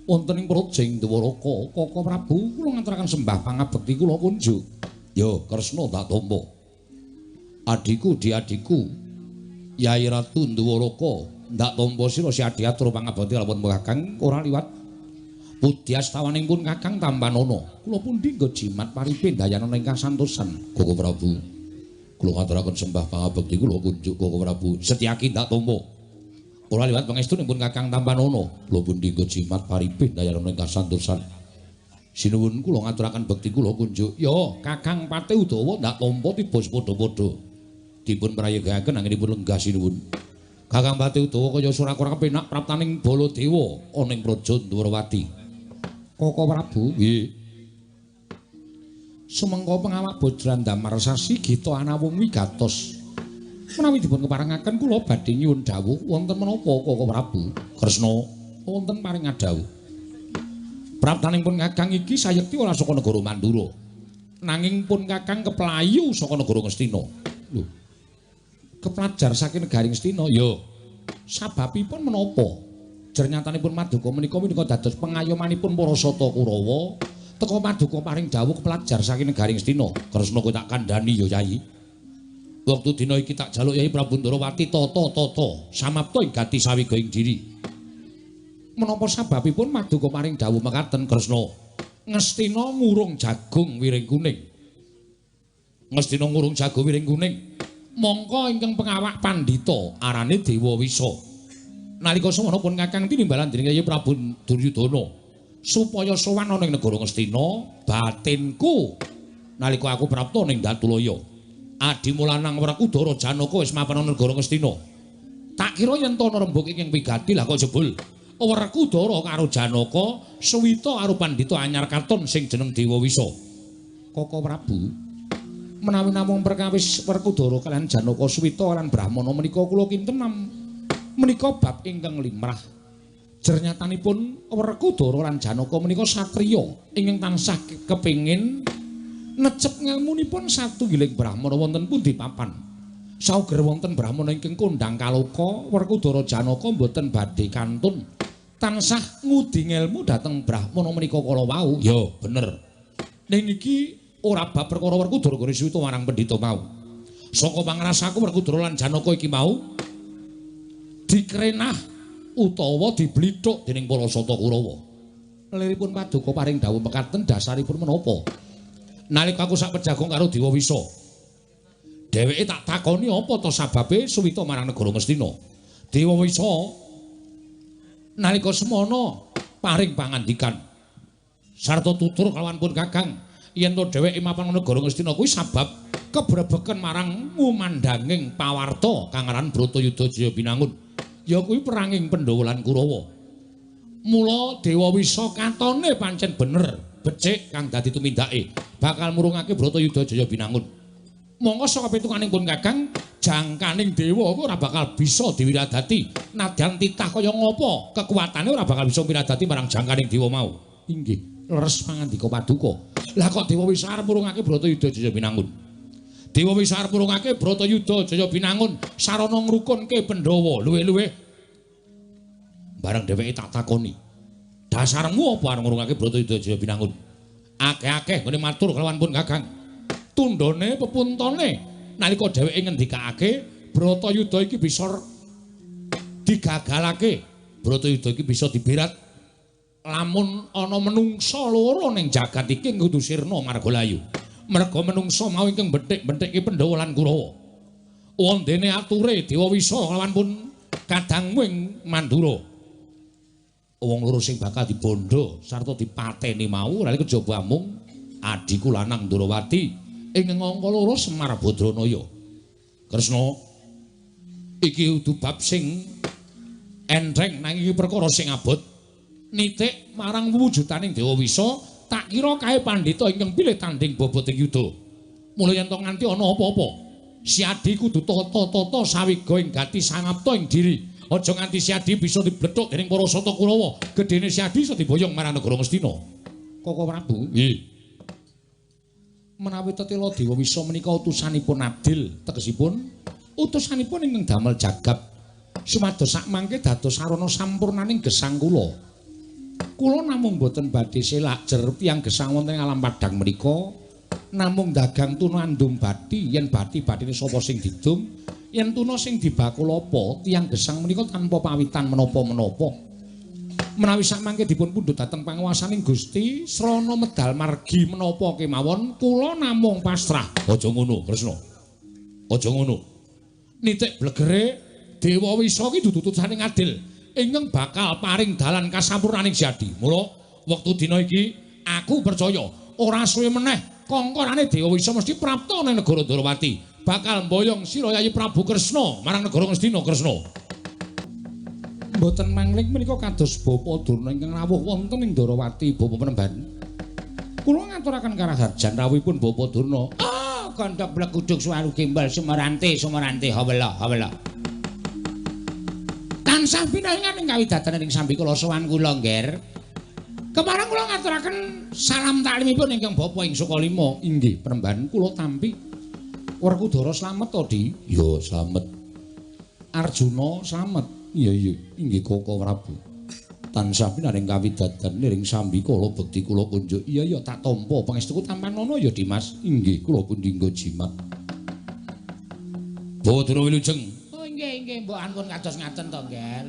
wonten ing praja ing Dwaraka. Koko Prabu kula ngaturaken sembah pangabekti kula kunjuk. Ya Kresna tak tampa. Adhiku diadhiku Yai Ratu Ndwaraka ndak tampa sira si adhi atur pangabekti kalawan Kakang ora liwat pudyastawaning pun Kakang tampanana. Kula pundi nggo jimat paripe ndayanana ingkang santosan Koko Prabu. Kula ngaturaken sembah pangabekti kula kunjuk Koko Prabu. Setyaki ndak tampa. Ora liwat pangestunipun Kakang tampanana. Kula pundi nggo jimat paripe ndayanana ingkang santosan. Sinuwun kula ngaturaken bekti kula kunjuk. Ya Kakang Patih Udawa ndak tampa tiba padha-padha. Dipun prayogakaken anggenipun lenggah sinuwun. Kakang Patih Udawa kaya sura-kura kepenak praptaning Baladewa ana ing praja Ndwarawati. Koko Prabu, nggih. Sumengko pengawak Bajra Damar Sasi Gita anawung wigatos. Menawi dipun keparengaken kula badhe nyuwun dawuh wonten menapa Koko Prabu? Kresna wonten paring adhawuh. Praptaning pun Kakang iki sayekti ora saka negara Mandura. Nanging pun Kakang keplayu saka negara Ngastina. Lho. Keplajar saking negari Ngastina ya. Sababipun menapa? Jernyatanipun Maduka menika menika dados pengayomanipun para sata Kurawa. Teka Maduka paring dawuh keplajar saking negari Ngastina. Kresna kowe tak kandhani ya Yai. Wektu dina iki tak jaluk Yai Prabu Ndarawati tata-tata samapta ing gati sawiga ing diri. Menapa sababipun Paduka paring dawuh mekaten Kresna? Ngastina ngurung jagung wiring kuning. Ngastina ngurung jagung wiring kuning. Mongko ingkang pengawak pandhita arane Dewa Wisa. Nalika semana pun Kakang tinimbalan dening Kyai Prabu Duryudana supaya sowan ana ing negara Ngastina, batinku nalika aku prapta ning Datulaya. Adimu lanang Werkudara Janaka wis mapan ana negara Ngastina. Tak kira yen to ana rembug ingkang wigati lah kok jebul Werkudara karo Janaka suwita karo pandhita anyar katon sing jeneng Dewa Wisa. Koko Prabu, menawi namung perkawis Werkudara kaliyan Janaka suwita lan Brahmana menika kula kinten menika bab ingkang limrah. Jernyatanipun Werkudara lan Janaka menika satriya ingkang tansah kepengin necep ngelmunipun satunggiling Brahmana wonten pundi papan. Sauger wonten Brahmana ingkang kondhang kaloka, Werkudara Janaka mboten badhe kantun tansah ngudi ngelmu dhateng Brahmana menika kala wau. Ya, bener. Ning iki ora bab perkara Werkudara gone suwita marang pendhita mau. Saka pangrasaku Werkudara lan Janaka iki mau dikrenah utawa diblithuk dening para Sata Kurawa. Liripun Paduka paring dawuh mekaten dasaripun menapa? Nalika aku sak pejagong karo Dewa Wisa, dheweke tak takoni apa to sababe suwita marang negara Ngastina. Dewa Wisa nalika semana paring pangandikan sarta tutur kalawan pun Kakang yen to dheweke mapan negara Ngastina kuwi sabab kebrebeken marang ngumandhanging pawarta kang aran Bratayuda Jaya Binangun, ya kuwi peranging Pandhawa lan Kurawa. Mula Dewa Wisa katone pancen bener becik kang dadi tumindake bakal murungake Bratayuda Jaya Binangun. Monggo saka pitunganing pun Kakang, jangkaning dewa kuwi ora bakal bisa diwiradati. Nadyan titah kaya ngapa kekuatane ora bakal bisa wiradati marang jangkaning dewa mau. Inggih, leres pangandika Paduka. Lah kok Dewa Wisa arep murungake Bratayuda Jaya Binangun? Dewa Wisa arep murungake Bratayuda Jaya Binangun sarana ngrukunke Pandhawa luwih-luwih. Bareng dheweke tak takoni, dasarmu apa arep ngurungake Bratayuda Jaya Binangun? Akeh-akeh nggone matur kelawan pun Kakang. Tundhone pepuntone nalika dheweke ngendikake Bratayuda iki bisa digagalake, Bratayuda iki bisa diberat lamun ana menungsa loro ning jagat iki kudu sirna marga layu. Merga menungsa mau ingkang bethik-bethike Pandhawa lan Kurawa. Wondene ature Dewa Wisa kelawan pun kadangmu ing Mandura. Wong loro sing bakal dibondo sarta dipateni mau ora kejaba amung adhiku lanang Ndrawati ing angka loro Semar Badranaya. Kresna, iki kudu bab sing entheng nanging iki perkara sing abot. Nitik marang wujudaning Dewa Wisa, tak kira kae pandhita ingkang pilih tanding bobot ing yuda. Mula yen to nganti ana apa-apa, Siadi kudu tata-tata sawiga ing gati sangapta ing diri. Aja nganti Siadi bisa diblethuk dening para Sata Kurawa. Gedene Siadi iso diboyong marang negara Ngastina. Koko Prabu, nggih. Menawi tetela Dewa Wisa menika utusanipun adil, tegesipun utusanipun ingkang damel jagab sumados sakmangke dados sarana sampurnaning gesang kula. Kula namung boten badhe selak jer tiyang gesang wonten ing alam padhang menika namung dagang tuna andum bathi, yen bathi-bathine sapa sing didum, yen tuna sing dibakul apa, tiyang gesang menika tanpa pawitan menapa-menapa. Menawi sakmangke dipun pundhut dhateng panguwasaning Gusti srana medal margi menapa kemawon kula namung pasrah. Aja ngono, Kresna. Aja ngono. Nitik blegere Dewa Wisa ki dudu utusane adil ingkang bakal paring dalan kasampurnaning Siadi. Mula wektu dina iki aku percaya ora suwe meneh kongkorane Dewa Wisa mesti prapta nang negara Ndrawati, bakal mboyong sira Yayi Prabu Kresna marang negara Ngastina. Kresna. Mboten mangling menika kados Bapa Durna ingkang rawuh wonten ing Ndrawati, Bapa Penemban. Kula ngaturaken karaharjan rawuhipun Bapa Durna. Ah, kandhak blegudug suwaru gembal sumarante sumarante hawela hawela. Tansah pinaringan ing kawidatan ing sambikala sowan kula, Ngger. Kepareng kula ngaturaken salam taklimipun ingkang Bapa ing Sukalima. Inggih, Penemban kula tampi. Werkudara slamet to, Di? Ya, slamet. Arjuna slamet. Iya iya, inggih Koko Prabu. Tansah pinaring kawidadan niring sambikala bekti kula kunjuk. Iya iya, tak tampa pangestuku tampanana ya, Dimas. Inggih, kula pundi nggo jimat. Bawa Durna wilujeng. Oh inggih inggih, mbok ampun kados ngaten to, Ngger.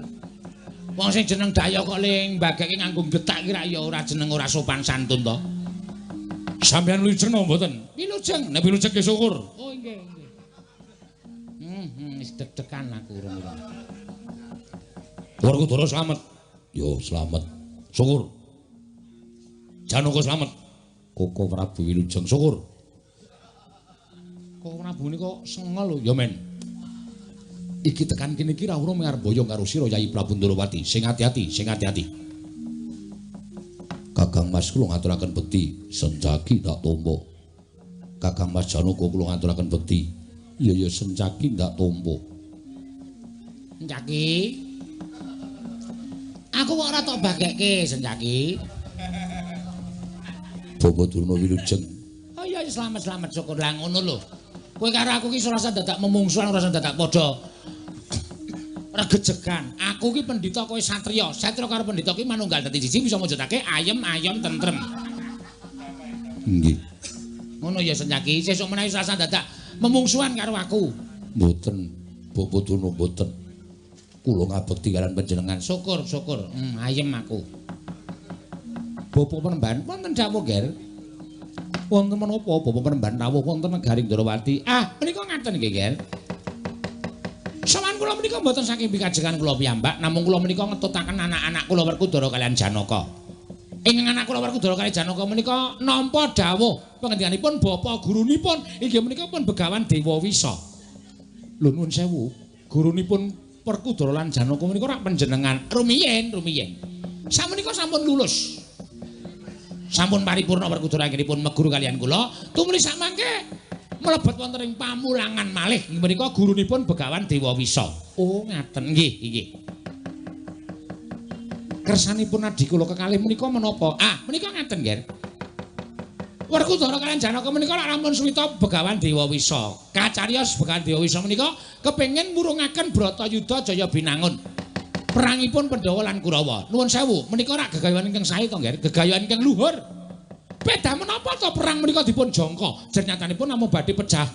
Wong sing jeneng dayoh kok le mbageke nganggo getak ki rak ya ora jeneng ora sopan santun to. Sampeyan wilujeng napa mboten? Wilujeng. Nek wilujeng ki syukur. Oh nggih, nggih. Wis deg-degan aku urung-urung. Werkudara slamet. Yo slamet. Syukur. Janaka slamet. Koko Prabu wilujeng syukur. Koko Prabu nika sengel lho ya men. Iki tekan kene iki ra urung arep boyong karo sira Yayi Prabu Ndorowati. Sing ati-ati, sing ati-ati. Kakang Mas kula ngaturaken bekti, Sencaki tak tampa. Kakang Mas Janaka kula ngaturaken bekti. Iya ya Sencaki ndak tampa. Sencaki. Aku kok ora tok bagekke Sencaki. Bapak Durna wilujeng. Oh iya slamet-slamet syukur lah ngono lho. Kowe karo aku ki ora usah dadak memungsuhan, ora usah dadak padha regejegan. Aku ki pendhita, kowe satriya. Satriya karo pendhita ki manunggal dadi siji bisa mujudake ayem ayom tentrem. Nggih. Ngono ya Sencaki, sesuk menawi ora usah dadak memungsuhan karo aku. Mboten, Bapak Durna mboten. Kula ngabekti kalian panjenengan. Syukur, syukur. Ayem aku. Bapak Penemban wonten dawuh, Ger. Wonten menapa Bapak Penemban rawuh wonten negari Ndorowati? Ah, menika ngaten nggih, Ger. Sawan kula menika mboten saking pikajengan kula piyambak, namung kula menika ngetutaken anak-anak kula Werkudara kalian Janaka. Ingkang anak kula Werkudara kalian Janaka menika nampa dawuh pangendikaanipun bapak gurunipun inggih menika pun Begawan Dewa Wisa. Lho nuwun sewu, gurunipun Werkudara lan Janaka menika rak panjenengan rumiyin, rumiyin. Samenika sampun lulus. Sampun paripurna Werkudara anggenipun meguru kalian kula, tumuli samangke mlebet wonten ing pamulangan malih inggih menika gurunipun Begawan Dewa Wisa. Oh, ngaten nggih, nggih. Kersanipun adhi kula kekalih menika menapa? Ah, menika ngaten, Ger. Werkudara kalian Janaka menika lak rampun suwita Begawan Dewa Wisa. Kacariyos Begawan Dewa Wisa menika kepengin murungaken Bratayuda Jaya Binangun. Perangipun Pandhawa lan Kurawa. Nuwun sewu, menika rak gegayuhan ingkang sae to, Nger? Gegayuhan ingkang luhur. Beda menapa to perang menika dipun jangka? Jernyatanipun namung badhe pejah.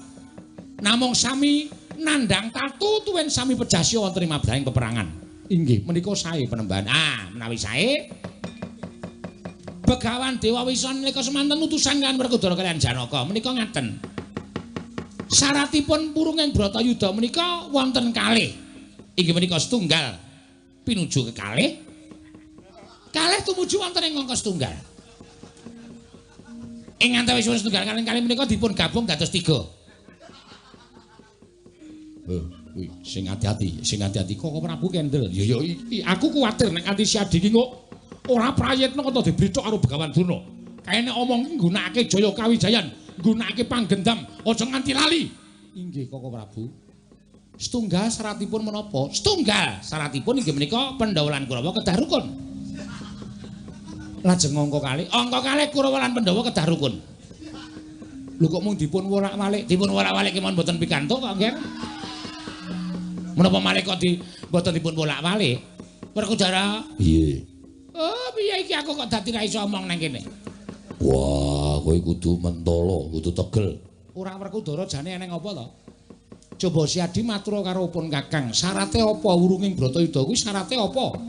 Namung sami nandhang tatu tuwin sami pejah siya wonten ing mabrahing peperangan. Inggih, menika sae Penemban. Ah, menawi sae Begawan Dewa Wisa nalika semanten utusan kalian Werkudara kalian Janaka menika ngaten. Syaratipun purunging Bratayuda menika wonten kalih. Inggih menika setunggal pinuju kekalih, kalih tumuju wonten ing angka setunggal. Ing antawisipun setunggal kalih kalih menika dipun gabung dados 3. Kuwi sing ati-ati, sing ati-ati kok Prabu kendel. Ya ya aku kuwatir nek nganti si Adi ki kok ora prayitna kok diblithok karo Begawan Durna. Kae nek omong ki nggunakake Jaya Kawijayan, nggunakake panggendam, aja nganti lali. Inggih Koko Prabu. Setunggal syaratipun menapa? Setunggal syaratipun inggih menika Pandhawa lan Kurawa kedah rukun. Lajeng angka kalih, angka kalih Kurawa lan Pandhawa kedah rukun. Lho kok mung dipun wolak-walik, dipun wolak-walik kemawon mboten pikantuk kok, Nggih. Menapa malih kok di mboten dipun wolak-walik? Werkudara. Piye? Oh, piye iki aku kok dadi ra iso omong nang kene. Wah, kowe kudu mentolo, kudu tegel. Ora Werkudara jane eneng apa to? Coba si Adi matur karo pun Kakang, syarate apa wurunging Bratayuda kuwi syarate apa?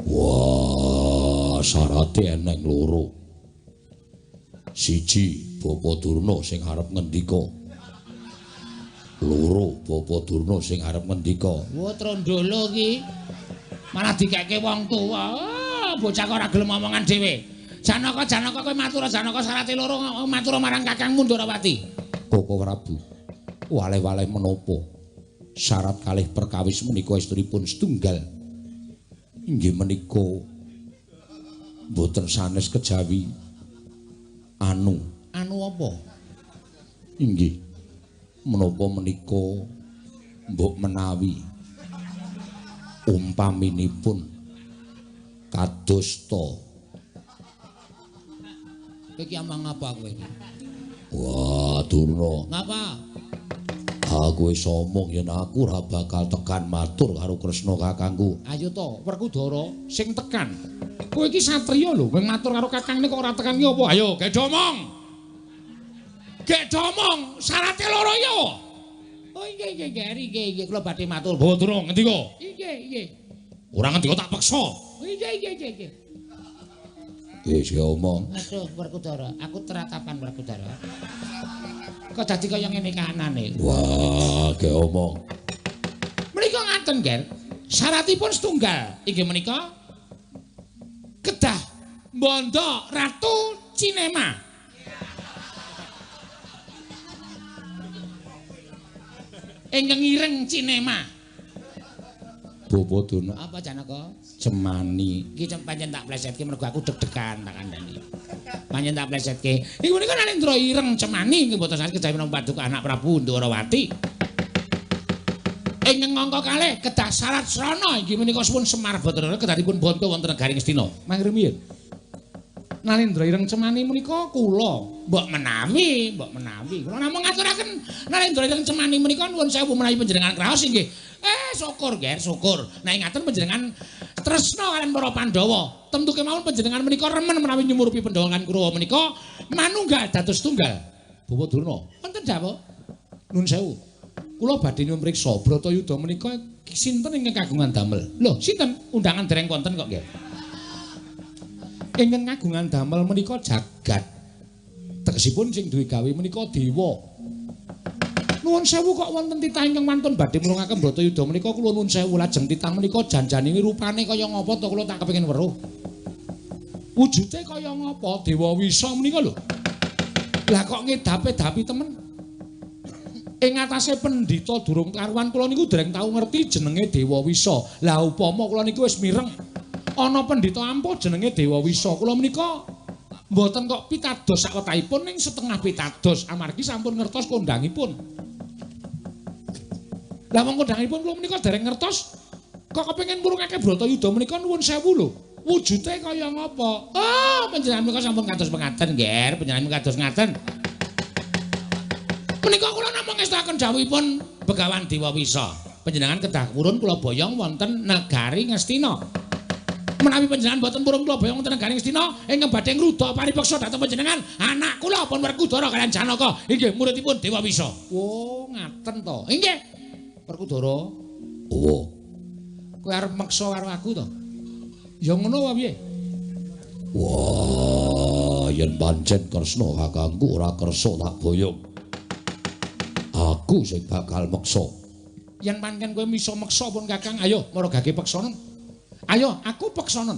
Wah, syarate eneng loro. Siji, Bapak Durna sing arep ngendika. Loro, Bapak Durna sing arep ngendika. Wah, trondolo iki. Malah dikeke wong tuwa. Oh, bocah kok ora gelem omongan dhewe. Janaka, Janaka kowe matur Janaka syarate loro matur marang Kakangmu Ndorowati. Koko Prabu. Waleh-waleh menapa syarat kalih perkawis menika estunipun setunggal inggih menika mboten sanes kejawi anu. Anu apa? Inggih menapa menika mbok menawi umpaminipun kados ta. Kowe iki omong apa kowe iki? Wah, Durna. Ngapa? Aku wis omong yen aku ora bakal tekan matur karo Kresna kakangku. Ayo to, Werkudara sing tekan. Kowe iki satriya lho, kowe matur karo kakangne kok ora tekan ki apa? Ayo, gedhe omong. Gedhe omong, syarate loro ya. Oh nggih nggih nggih nggih nggih kula badhe matur. Bawa durung ngendika? Nggih nggih. Ora ngendika tak peksa. Iya iya iya iya. Wis omong. Aduh, Werkudara, aku teratapan Werkudara. Kok dadi kaya ngene kahanane? Wah, ge omong. Menika ngaten, Ger. Syaratipun setunggal, inggih menika kedah mbondo Ratu Cinema. Ingkang ireng Cinema. Bapak Durna. Apa Janaka? Cemani. Iki pancen tak plesetke mergo aku deg-degan tak kandhani. Pancen tak plesetke. Iku menika Nalendra ireng Cemani inggih boten saged kejawi menapa paduka anak Prabu Ndorowati. Ingkang angka kalih kedah syarat srana inggih menika suwun Semar Bathara kedahipun bonto wonten negari Ngastina. Mangke rumiyin. Nalendra ireng Cemani menika kula. Mbok menawi, mbok menawi. Kula namung ngaturaken Nalendra ireng Cemani menika nuwun sewu menawi panjenengan kraos inggih. Syukur Ger, syukur. Nek ngaten panjenengan tresna kaliyan para Pandhawa. Tentu kemawon panjenengan menika remen menawi nyumurupi Pandhawa lan Kurawa menika manunggal dados tunggal. Bapak Durna, wonten dawuh. Nun sewu. Kula badhe nyuwun priksa Bratayuda menika sinten ingkang kagungan damel? Lho, sinten? Undangan dereng wonten kok, Ger. Ingkang kagungan damel menika jagat. Tegesipun sing duwe gawe menika dewa. Nuwun sewu kok wonten titah ingkang wantun badhe murungaken Bratayuda menika kula nuwun sewu lajeng titah menika janjane rupane kaya ngapa to kula tak kepengin weruh. Wujude kaya ngapa Dewa Wisa menika lho. Lah kok ngedape-dapi temen. Ing atase pendhita durung karuan kula niku dereng tau ngerti jenenge Dewa Wisa. Lah upama kula niku wis mireng ana pendhita ampuh jenenge Dewa Wisa, kula menika mboten kok pitados sakwetahipun ning setengah pitados amargi sampun ngertos kondangipun. Lah wong kondangipun kula menika dereng ngertos kok kepengin murungake Bratayuda menika nuwun sewu lho. Wujude kaya ngapa? Oh, panjenengan menika sampun kados pengaten, Ger. Panjenengan kados ngaten. Menika kula namung ngestakaken dawuhipun Begawan Dewa Wisa. Panjenengan kedah purun kula boyong wonten negari Ngastina. Menawi panjenengan boten purun kula boyong wonten negari Ngastina, ingkang badhe ngruda paripeksa dhateng panjenengan anak kula pun Werkudara kaliyan Janaka inggih muridipun Dewa Wisa. Oh, ngaten to. Inggih. Werkudara. Oh. Kowe arep meksa karo aku to? Ya ngono wae piye? Wah, yen pancen Kresna kakangku ora kersa tak boyong. Aku sing bakal meksa. Yen pancen kowe iso meksa pun Kakang, ayo maragake peksanen. Ayo, aku peksanen.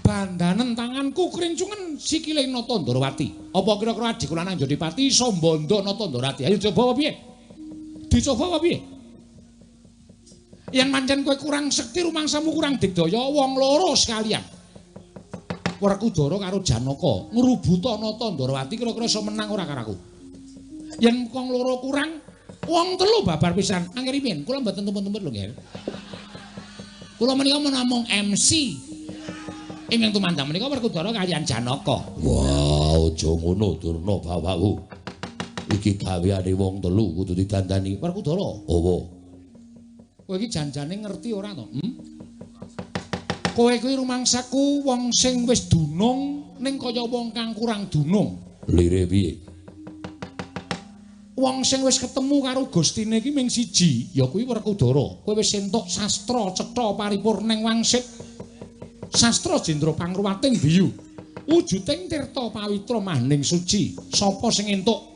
Bandanen tanganku krincungen sikile Nata Ndorowati. Apa kira-kira adhiku lanang Jodipati iso mbondo Nata Ndorowati? Ayo coba apa piye? Dicoba apa piye? Yen pancen kowe kurang sekti rumangsamu kurang digdaya wong loro sekalian. Werkudara karo Janaka ngrubuta Nata Ndorowati kira-kira iso menang ora karo aku? Yen wong loro kurang, wong telu babar pisan. Angger piye? Kula mboten tumpun-tumpun lho, Ger. Kula menika namung MC. Ingkang tumandang menika Werkudara kaliyan Janaka. Wah, aja ngono Durna bapakku. Iki gaweane wong telu kudu didandani. Werkudara. Apa? Kowe iki janjane ngerti ora to? Hmm? Kowe kuwi rumangsaku wong sing wis dunung ning kaya wong kang kurang dunung. Lire piye? Wong sing wis ketemu karo Gustine iki ming siji, ya kuwi Werkudara. Kowe wis entuk sastra cetha paripurning wangsit. Sastra jendra pangruwating biyu. Wujuding tirta pawitra mahning suci. Sapa sing entuk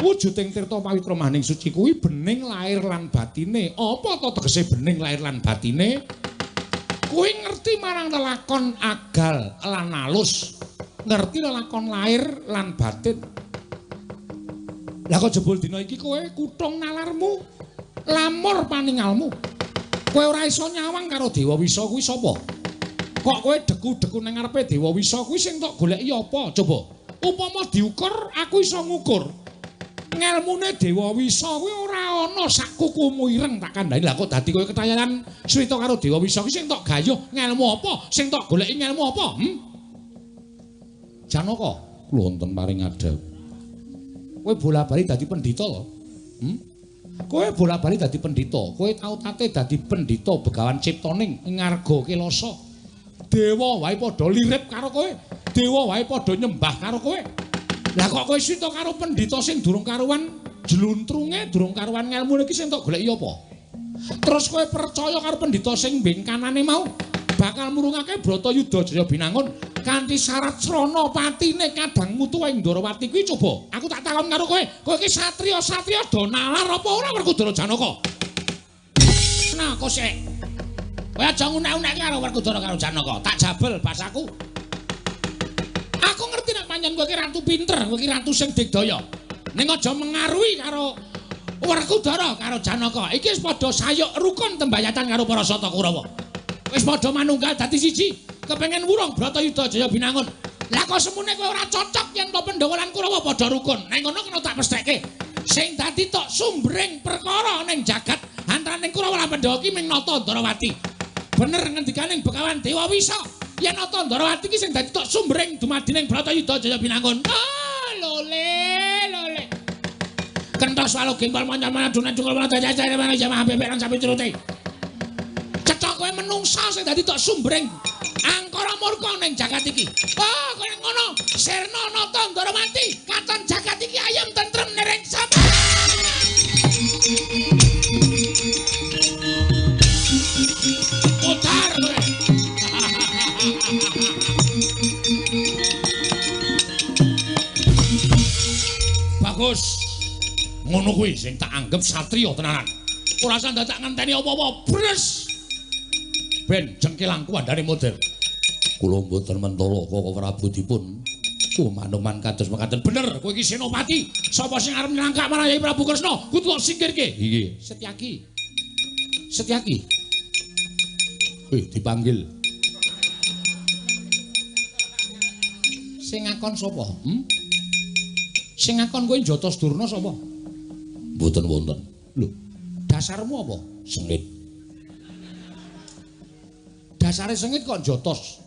wujuding tirta pawitra mahning suci kuwi bening lahir lan batine. Apa to tegese bening lahir lan batine? Kuwi ngerti marang lelakon agal lan alus. Ngerti lelakon lahir lan batin. Lah kok jebul dina iki kowe kutung nalarmu, lamur paningalmu. Kowe ora iso nyawang karo Dewa Wisa kuwi sapa? Kok kowe deku-deku nang ngarepe Dewa Wisa kuwi sing tok goleki apa? Coba. Upama diukur, aku iso ngukur. Ngelmune Dewa Wisa kuwi ora ana sak kukumu ireng tak kandhani. Lah kok dadi kowe ketayanan swita karo Dewa Wisa kuwi sing tok gayuh ngelmu apa? Sing tok goleki ngelmu apa? Hmm? Janaka, kula wonten paring adhep. Kowe bola-bali dadi pendhita lho. Hmm? Kowe bola-bali dadi pendhita, kowe tau tate dadi pendhita Begawan Ciptaning ngarga Kelasa. Dewa wae padha lirip karo kowe, dewa wae padha nyembah karo kowe. Lah kok kowe sita karo pendhita sing durung karuan jluntrunge, durung karuan ngelmune iki sing tok goleki apa? Terus kowe percaya karo pendhita sing bengkanane mau bakal murungake Bratayuda Jaya Binangun kanthi syarat srana patine kadang mutu ing Ndorowati kuwi coba. Aku tak takon karo kowe, kowe iki satriya-satriya do nalar apa ora Werkudara Janaka? Nah, kok sik. Kowe aja ngunek-unekke karo Werkudara karo Janaka. Tak jabel basaku. Aku ngerti nek pancen kowe iki ratu pinter, kowe iki ratu sing digdaya. Ning aja mengaruhi karo Werkudara karo Janaka. Iki wis padha sayuk rukun tembayatan karo para Sata Kurawa. Wis padha manunggal dadi siji, kepengen wurung Bratayuda Jaya Binangun. Lah kok semune kowe ora cocok yen to Pandhawa lan Kurawa padha rukun. Neng kono kena tak pestheke. Sing dadi tok sumbering perkara ning jagat antaraning Kurawa lan Pandhawa ki ming Nata Ndarawati. Bener ngendikaning Begawan Dewa Wisa. Yen Nata Ndarawati ki sing dadi tok sumbering dumadining Bratayuda Jaya Binangun. Ah, lole lole. Kentos walu gembal manyan-manyan dunan jungkul manyan dajajah manyan jamah bebek lan sapi curute. Cecok kowe menungsa sing dadi tok sumbering angkara murka ning jagat iki. Oh, kowe ngono. Sirna Nata Ndarawati, katon jagat iki ayem tentrem nering sapa. Putar kowe. Bagus. Ngono kuwi sing tak anggap satriya tenanan. Ora usah dadak ngenteni apa-apa. Bres. Ben jengkelangku andane model. Kula mboten mentala Koko Prabu dipun kumanuman kados mekaten. Bener, kowe iki senopati. Sapa sing arep nylangkak marang Yai Prabu Kresna, kudu tak singkirke. Inggih. Setyaki. Setyaki. Wih, dipanggil. Sing ngakon sapa? Hmm? Sing ngakon kowe njotos Durna sapa? Mboten wonten. Lho, dasarmu apa? Sengit. Dasare sengit kok njotos.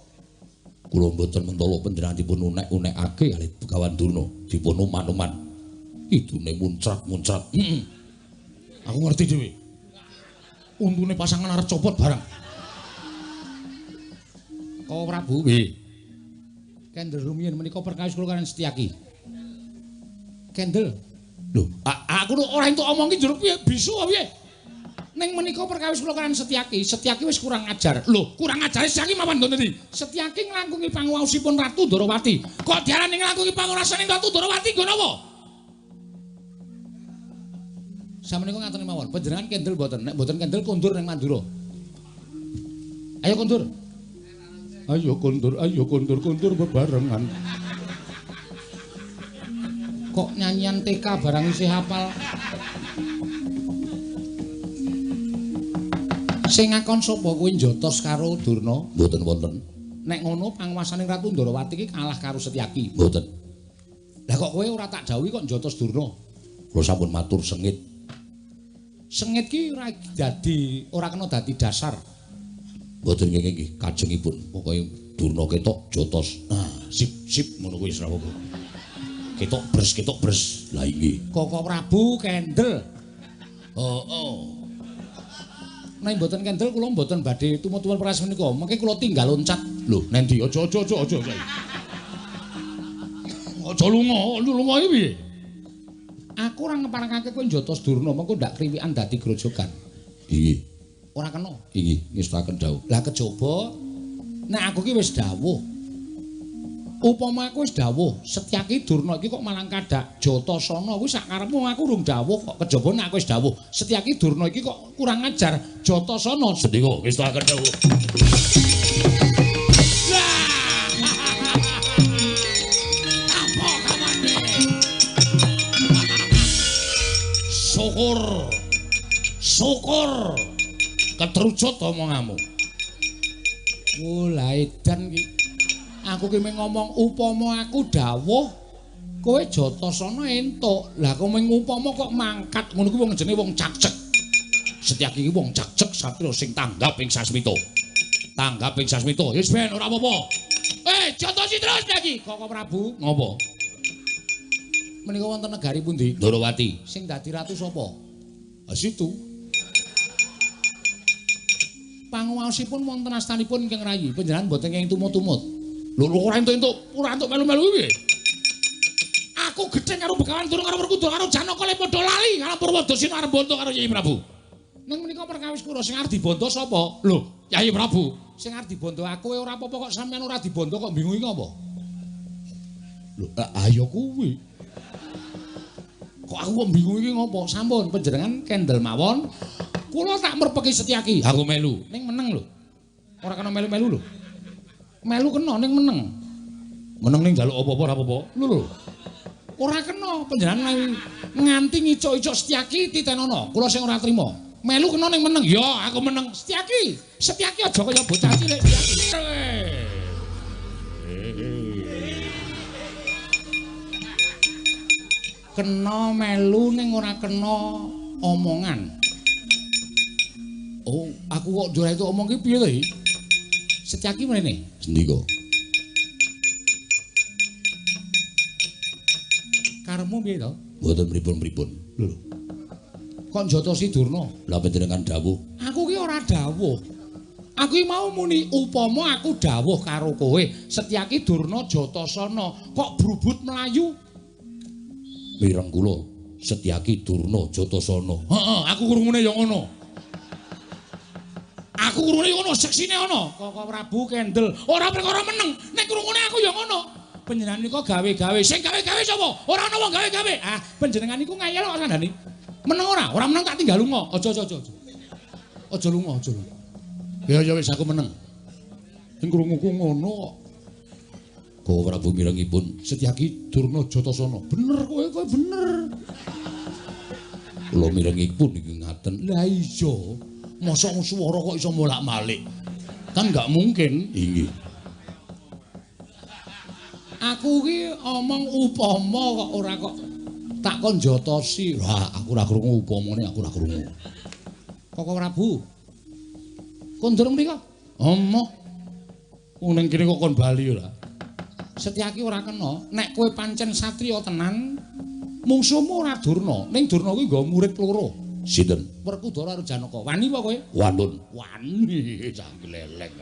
Kula mboten mentala panjenengan dipun unek-unekake kalih Begawan Durna, dipun uman-uman. Idune muncrat-muncrat. Heeh. Aku ngerti dhewe. Untune pasangan arep copot barang. Koko Prabu, nggih. Kendel rumiyin menika perkawis kula kaliyan Setyaki. Kendel. Lho, aku ora entuk omong ki njur piye bisu apa piye? Ning menika perkawis kula kaliyan Setyaki, Setyaki wis kurang ajar. Lho, kurang ajare Setyaki mawon nggon endi? Setyaki nglangkungi panguwaosipun Ratu Ndorowati. Kok diarani nglangkungi panguwaosane Ratu Ndorowati nggon apa? Samenika ngaten mawon, panjenengan kendel mboten? Nek mboten kendel kondur ning Mandura. Ayo kondur. Ayo kondur, ayo kondur, kondur bebarengan. Kok nyanyian TK barang isih hafal. Sing ngakon sapa kuwi njotos karo Durna? Mboten wonten. Nek ngono panguwasane Ratu Ndorowati iki kalah karo Setyaki. Mboten. Lah kok kowe ora tak dawuhi kok njotos Durna? Kula sampun matur sengit. Sengit ki ora dadi, ora kena dadi dasar. Mboten nggih nggih kajengipun. Pokoke Durna ketok jotos. Nah, sip sip ngono kuwi ora apa-apa. Ketok bres, ketok bres. Lah inggih. Koko Prabu kendel. Heeh. Nek mboten kendel kula mboten badhe tumut-tumut peras menika. Mengke kula tinggal loncat. Lho, nendi? Aja aja aja aja. Aja lunga, lunga iki piye? Aku ora ngeparengake kowe njotos Durna, mengko ndak kriwikan dadi grojogan. Inggih. Ora kena. Inggih, ngestakaken dawuh. Lah kejaba nek aku ki wis dawuh. Upama aku wis dawuh, Setyaki Durna iki kok malang kadak Jatasana kuwi sak karepmu aku urung dawuh kok. Kejaba nek aku wis dawuh, Setyaki Durna iki kok kurang ajar Jatasana. Sendika ngestakaken dawuh. Apa kamane? Syukur. Syukur. Ketrucut omonganmu. Oh, lah edan iki. Aku ki mung ngomong upama aku dawuh kowe Jatasana entuk. Lah kowe mung upama kok mangkat ngono kuwi wong jenenge wong cakcek. Setyaki iki wong cakcek satriya sing tanggap ing sasmita. Tanggap ing sasmita. Wis ben ora apa-apa. Jotosi terus lagi. Koko Prabu, ngopo? Menika wonten negari pundi? Ndorowati. Sing dadi ratu sapa? Ah situ. Panguwaosipun wonten astanipun ingkang rayi. Panjenengan mboten kenging tumut-tumut. Lho ora entuk-entuk, ora entuk melu-melu piye? Aku gedheng karo Begawan Durna karo Werkudara karo Janaka le padha lali karo Purwadasina arep bonto karo Kyai Prabu. Ning menika perkawis kula sing arep dibondo sapa? Lho, Yayi Prabu, sing arep dibondo aku ora apa-apa kok sampean ora dibondo kok bingung iki apa? Lho, ayo kuwi. Kok aku kok bingung iki ngopo? Sampun panjenengan kendel mawon. Kula tak merpeki Setyaki. Aku melu. Ning meneng lho. Ora kena melu-melu lho. Melu kena ning meneng. Meneng ning njaluk apa-apa ora apa-apa. Lho lho. Ora kena panjenengan nganti ngicuk-icuk Setyaki titenono. Kula sing ora trima. Melu kena ning meneng. Ya, aku meneng. Setyaki. Setyaki aja kaya bocah cilik Setyaki. Kena melu ning ora kena omongan. Oh, aku kok njur itu omong ki piye to iki? Setyaki mrene. Sendika. Karepmu piye to? Mboten pripun-pripun. Lho. Kok njotosi Durna? Lah panjenengan dawuh. Aku ki ora dawuh. Aku ki mau muni upama aku dawuh karo kowe, Setyaki Durna Jatasana kok brubut mlayu. Mireng kula Setyaki Durna Jatasana. Heeh, aku krungune ya ngono. Aku krungune ya ngono, seksine ana. Koko Prabu kendel, ora perkara meneng, nek krungune aku ya ngono. Panjenengan nika gawe-gawe. Sing gawe-gawe sapa? Ora ana wong gawe-gawe. Ah, panjenengan niku ngayal kok kandhane. Meneng ora? Ora meneng tak tinggal lunga. Aja aja aja. Aja lunga, aja lunga. Ya ya wis aku meneng. Sing krunguku ngono kok. Koko Prabu mirengipun Setyaki Durna Jatasana. Bener kowe, kowe bener. Kula mirengipun iki ngaten. Lah iya, mosok swara kok iso bolak-balik. Kan gak mungkin. Inggih. Aku ki omong upama kok ora kok tak kon jotosi. Lah aku ora krungu upamane, aku ora krungu. Koko Prabu. Kondur mriko. Omoh. Wong ning kene kok kon bali ora. Setyaki ora kena. Nek kowe pancen satriya tenan, mungsuhmu ora Durna. Ning Durna kuwi nggo murid loro. Sinten? Werkudara karo Janaka. Wani apa kowe? Wanun. Wani, cah gleleng.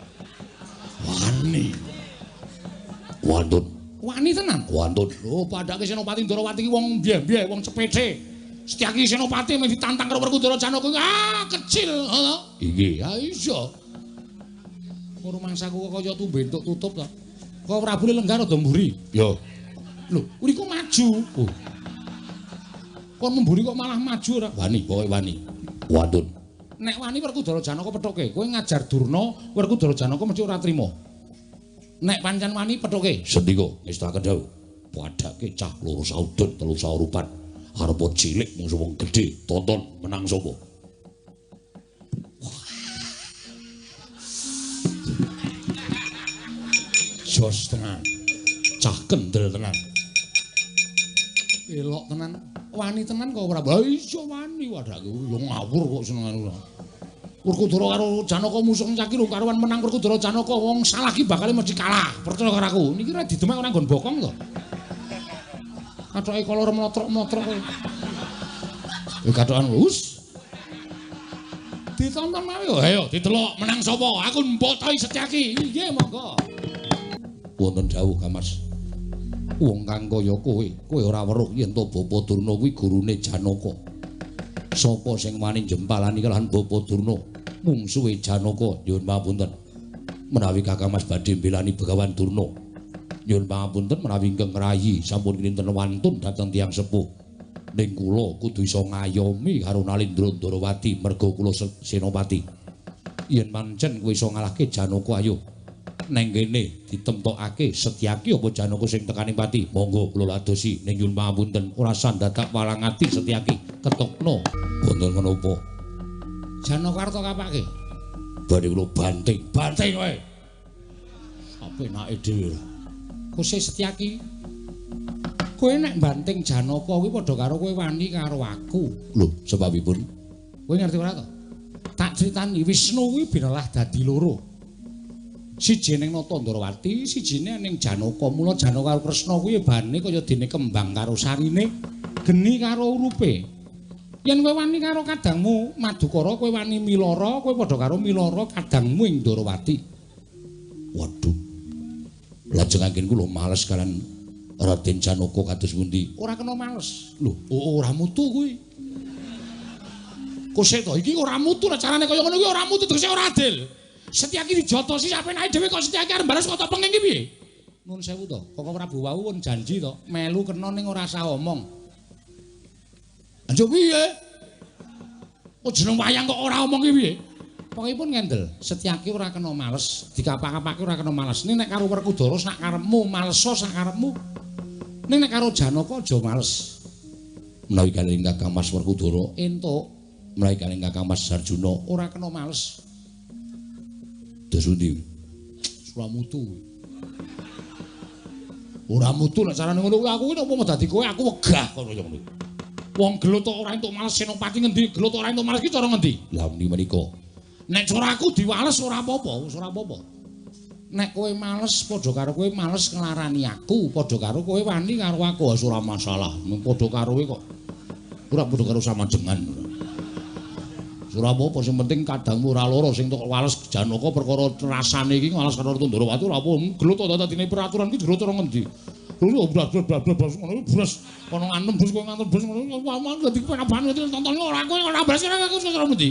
Wani. Wantun. Wani tenan? Wantun. Lho, padake Senopati Ndorowati ki wong mbyeh-mbyeh, wong cepete. Setyaki Senopati meh ditantang karo Werkudara Janaka kuwi ah kecil, heeh. Inggih. Ya iya. Kok rumangsaku kok kaya tumbe entuk tutup to. Kok Prabu lenggah rada mburi. Ya. Lho, niku maju. Oh. Kon mburi kok malah maju ora? Wani, pokoke wani. Wantun. Nek wani Werkudara Janaka pethuke, kowe ngajar Durna, Werkudara Janaka mesti ora trima. Nek pancen wani pethuke. Sendika ngestakaken dawuh. Padake cah loro saudon telu saurupan. Arep cilik mungsuh wong gedhe, tonton menang sapa? Jos tenan. Cah kendel tenan. Elok tenan. Wani tenan kok ora? Ha iya wani wadake yo ngawur kok senengane ora. Werkudara karo Janaka musuh caki rung karuan menang Werkudara Janaka wong salah ki bakal mesti kalah. Percaya karo aku. Niki ora didemek ora nggon bokong to. Kathoke kolor mlotrok-mlotrok kowe. Ya kathokan wus. Ditonton mawon. Ayo didelok menang sapa? Aku mbotoi Setyaki. Nggih monggo. Wonten dawuh Kamas. Wong kang kaya kowe, kowe ora weruh yen to Bapa Durna kuwi gurune Janaka. Sapa sing wani jempalani kalahan Bapa Durna, mungsuhe Janaka? Nyuwun pangapunten. Menawi Kakang Mas badhe mbelani Begawan Durna. Nyuwun pangapunten menawi ingkang rayi sampun kinten wantun dhateng tiyang sepuh. Ning kula kudu iso ngayomi karo Nalindra Ndorowati merga kula senopati. Yen pancen kowe iso ngalahke Janaka ayo neng kene ditemtokake Setyaki apa Janaka sing tekaning pati. Monggo kula ladosi ning nyuwun pangapunten ora sandadak walang ati Setyaki ketokno. Wonten menapa? Janaka arep kapake? Badhe kula banting. Banting kowe. Apenake dhewe ora. Kose Setyaki. Kowe nek banting Janaka kuwi padha karo kowe wani karo aku. Lho, sebabipun? Kowe ngerti ora to? Tak critani Wisnu kuwi binelah dadi loro. Siji ning Nata Ndorowati, sijine ning Janaka. Mula Janaka karo Kresna kuwi bane kaya dene kembang karo sarine, geni karo urupe. Yen kowe wani karo kadangmu Madukara, kowe wani milara, kowe padha karo milara kadangmu ing Ndorowati. Waduh. Lajeng anggen kula males kalian Raden Janaka kados pundi? Ora kena males. Lho, ora mutu kuwi. Kosek to iki ora mutu carane kaya ngono kuwi ora mutu tegese ora adil. Setyaki dijotosi sapenake dhewe kok Setyaki arep bales kok penging iki piye? Nuwun sewu to, Koko Prabu wau pun janji to, melu kena ning ora usah omong. Anjuk piye? Kok jeneng wayang kok ora omong ki piye? Pokokipun ngendel, Setyaki ora kena males, dikapak-kapake ora kena males. Ning nek karo Werkudara sak karepmu, maleso sak karepmu. Ning nek karo Janaka aja males. Menawi kaliyan Kakang Mas Werkudara entuk, menawi kaliyan Kakang Mas Arjuna ora kena males. Dos pundi? Ora mutu. Ora mutu nek carane ngono kuwi aku ki nek umpama dadi kowe aku wegah kono ya ngono. Wong gelut ora entuk males Senopati ngendi, gelut ora entuk males ki cara ngendi? Lah menika nek cara aku diwales ora apa-apa, wis ora apa-apa. Nek kowe males padha karo kowe males nglarani aku, padha karo kowe wani karo aku wis ora masalah. Padha karo kowe kok ora padha karo samajengan. Ora apa-apa sing penting kadangmu ora lara sing tok wales Janaka perkara rasane iki wales karo Ndorowati ora apa gelut to dadine peraturan iki gelut ora ngendi. Lho blas ngono blas kono ngantem blas kono ngantem blas ngono dadi penaban tonton ora kowe ora blas ora aku ora ngendi.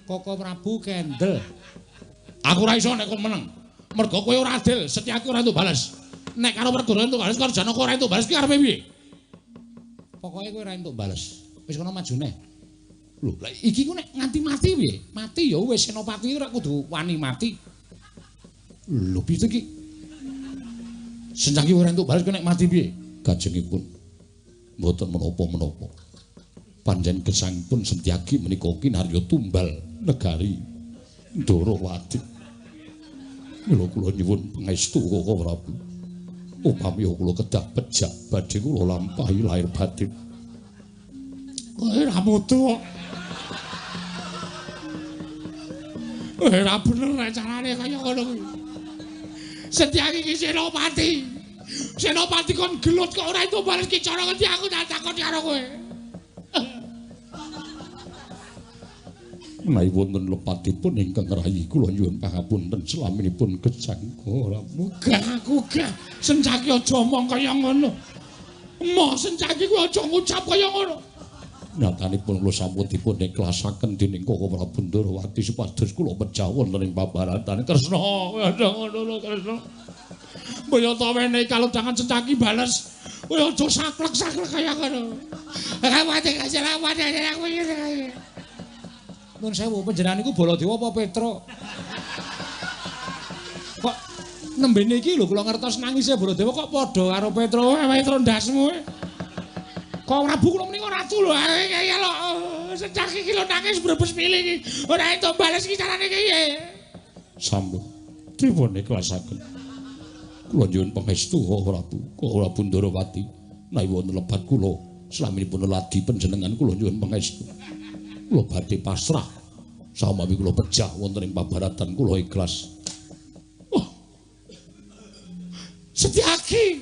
Koko Prabu kendel. Aku ora iso nek kon meneng. Mergo kowe ora adil, Setyaki ora entuk bales. Nek karo Werkudara entuk bales, karo Janaka ora entuk bales ki arepe piye? Pokoke kowe ora entuk bales. Wis kono maju neh. Lho, lah iki ku nek nganti mati piye? Mati ya wis Senopati ora kudu wani mati. Lho piye iki? Setyaki ora entuk bales kowe nek mati piye? Kajengipun mboten menapa-menapa. Pancen gesangipun Setyaki menika kinarya tumbal negari Ndorowati. Mila kula nyuwun pangestu Koko Prabu. Upami kula kedah pejah badhe kula lampahi lahir batin. Kowe ora mutu kok. Ora bener nek carane kaya ngono kuwi. Setyaki iki Senopati. Senopati kon gelut kok ora entuk bales ki cara ngendi aku tak takon karo kowe. Menawi wonten lepatipun ingkang rayi kula nyuwun pangapunten selaminipun gesang ora gah aku gah Sencaki aja omong kaya ngono. Emoh Sencaki kuwi aja ngucap kaya ngono. Nyatanipun kula sampun dipun ikhlasaken dening Koko Prabu Ndorowati supados kula pejah wonten ing pabaratan Kresna. Aja ngono lho Kresna. Mbaya ta wenehi kalodhangan Sencaki bales. Kowe aja saklek-saklek kaya ngono. Rawate kaselawate aku iki. Nuwun sewu, panjenengan niku Baladewa apa Petruk? Kok nembene iki lho kula ngertos nangise Baladewa kok padha karo Petruk. Petruk ndasmu. Kok Prabu kula menika ratu lho. Kaya lho Sencaki iki lho nangis brebes mili iki. Ora entuk bales iki carane piye? Sampun dipun ikhlasaken. Kula nyuwun pangestu Koko Prabu, Koko Prabu Ndorowati. Menawi wonten lepat kula slaminipun ladi panjenengan kula nyuwun pangestu. Kula badhe pasrah samawi kula pejah wonten ing pabaratan kula ikhlas. Oh. Setyaki.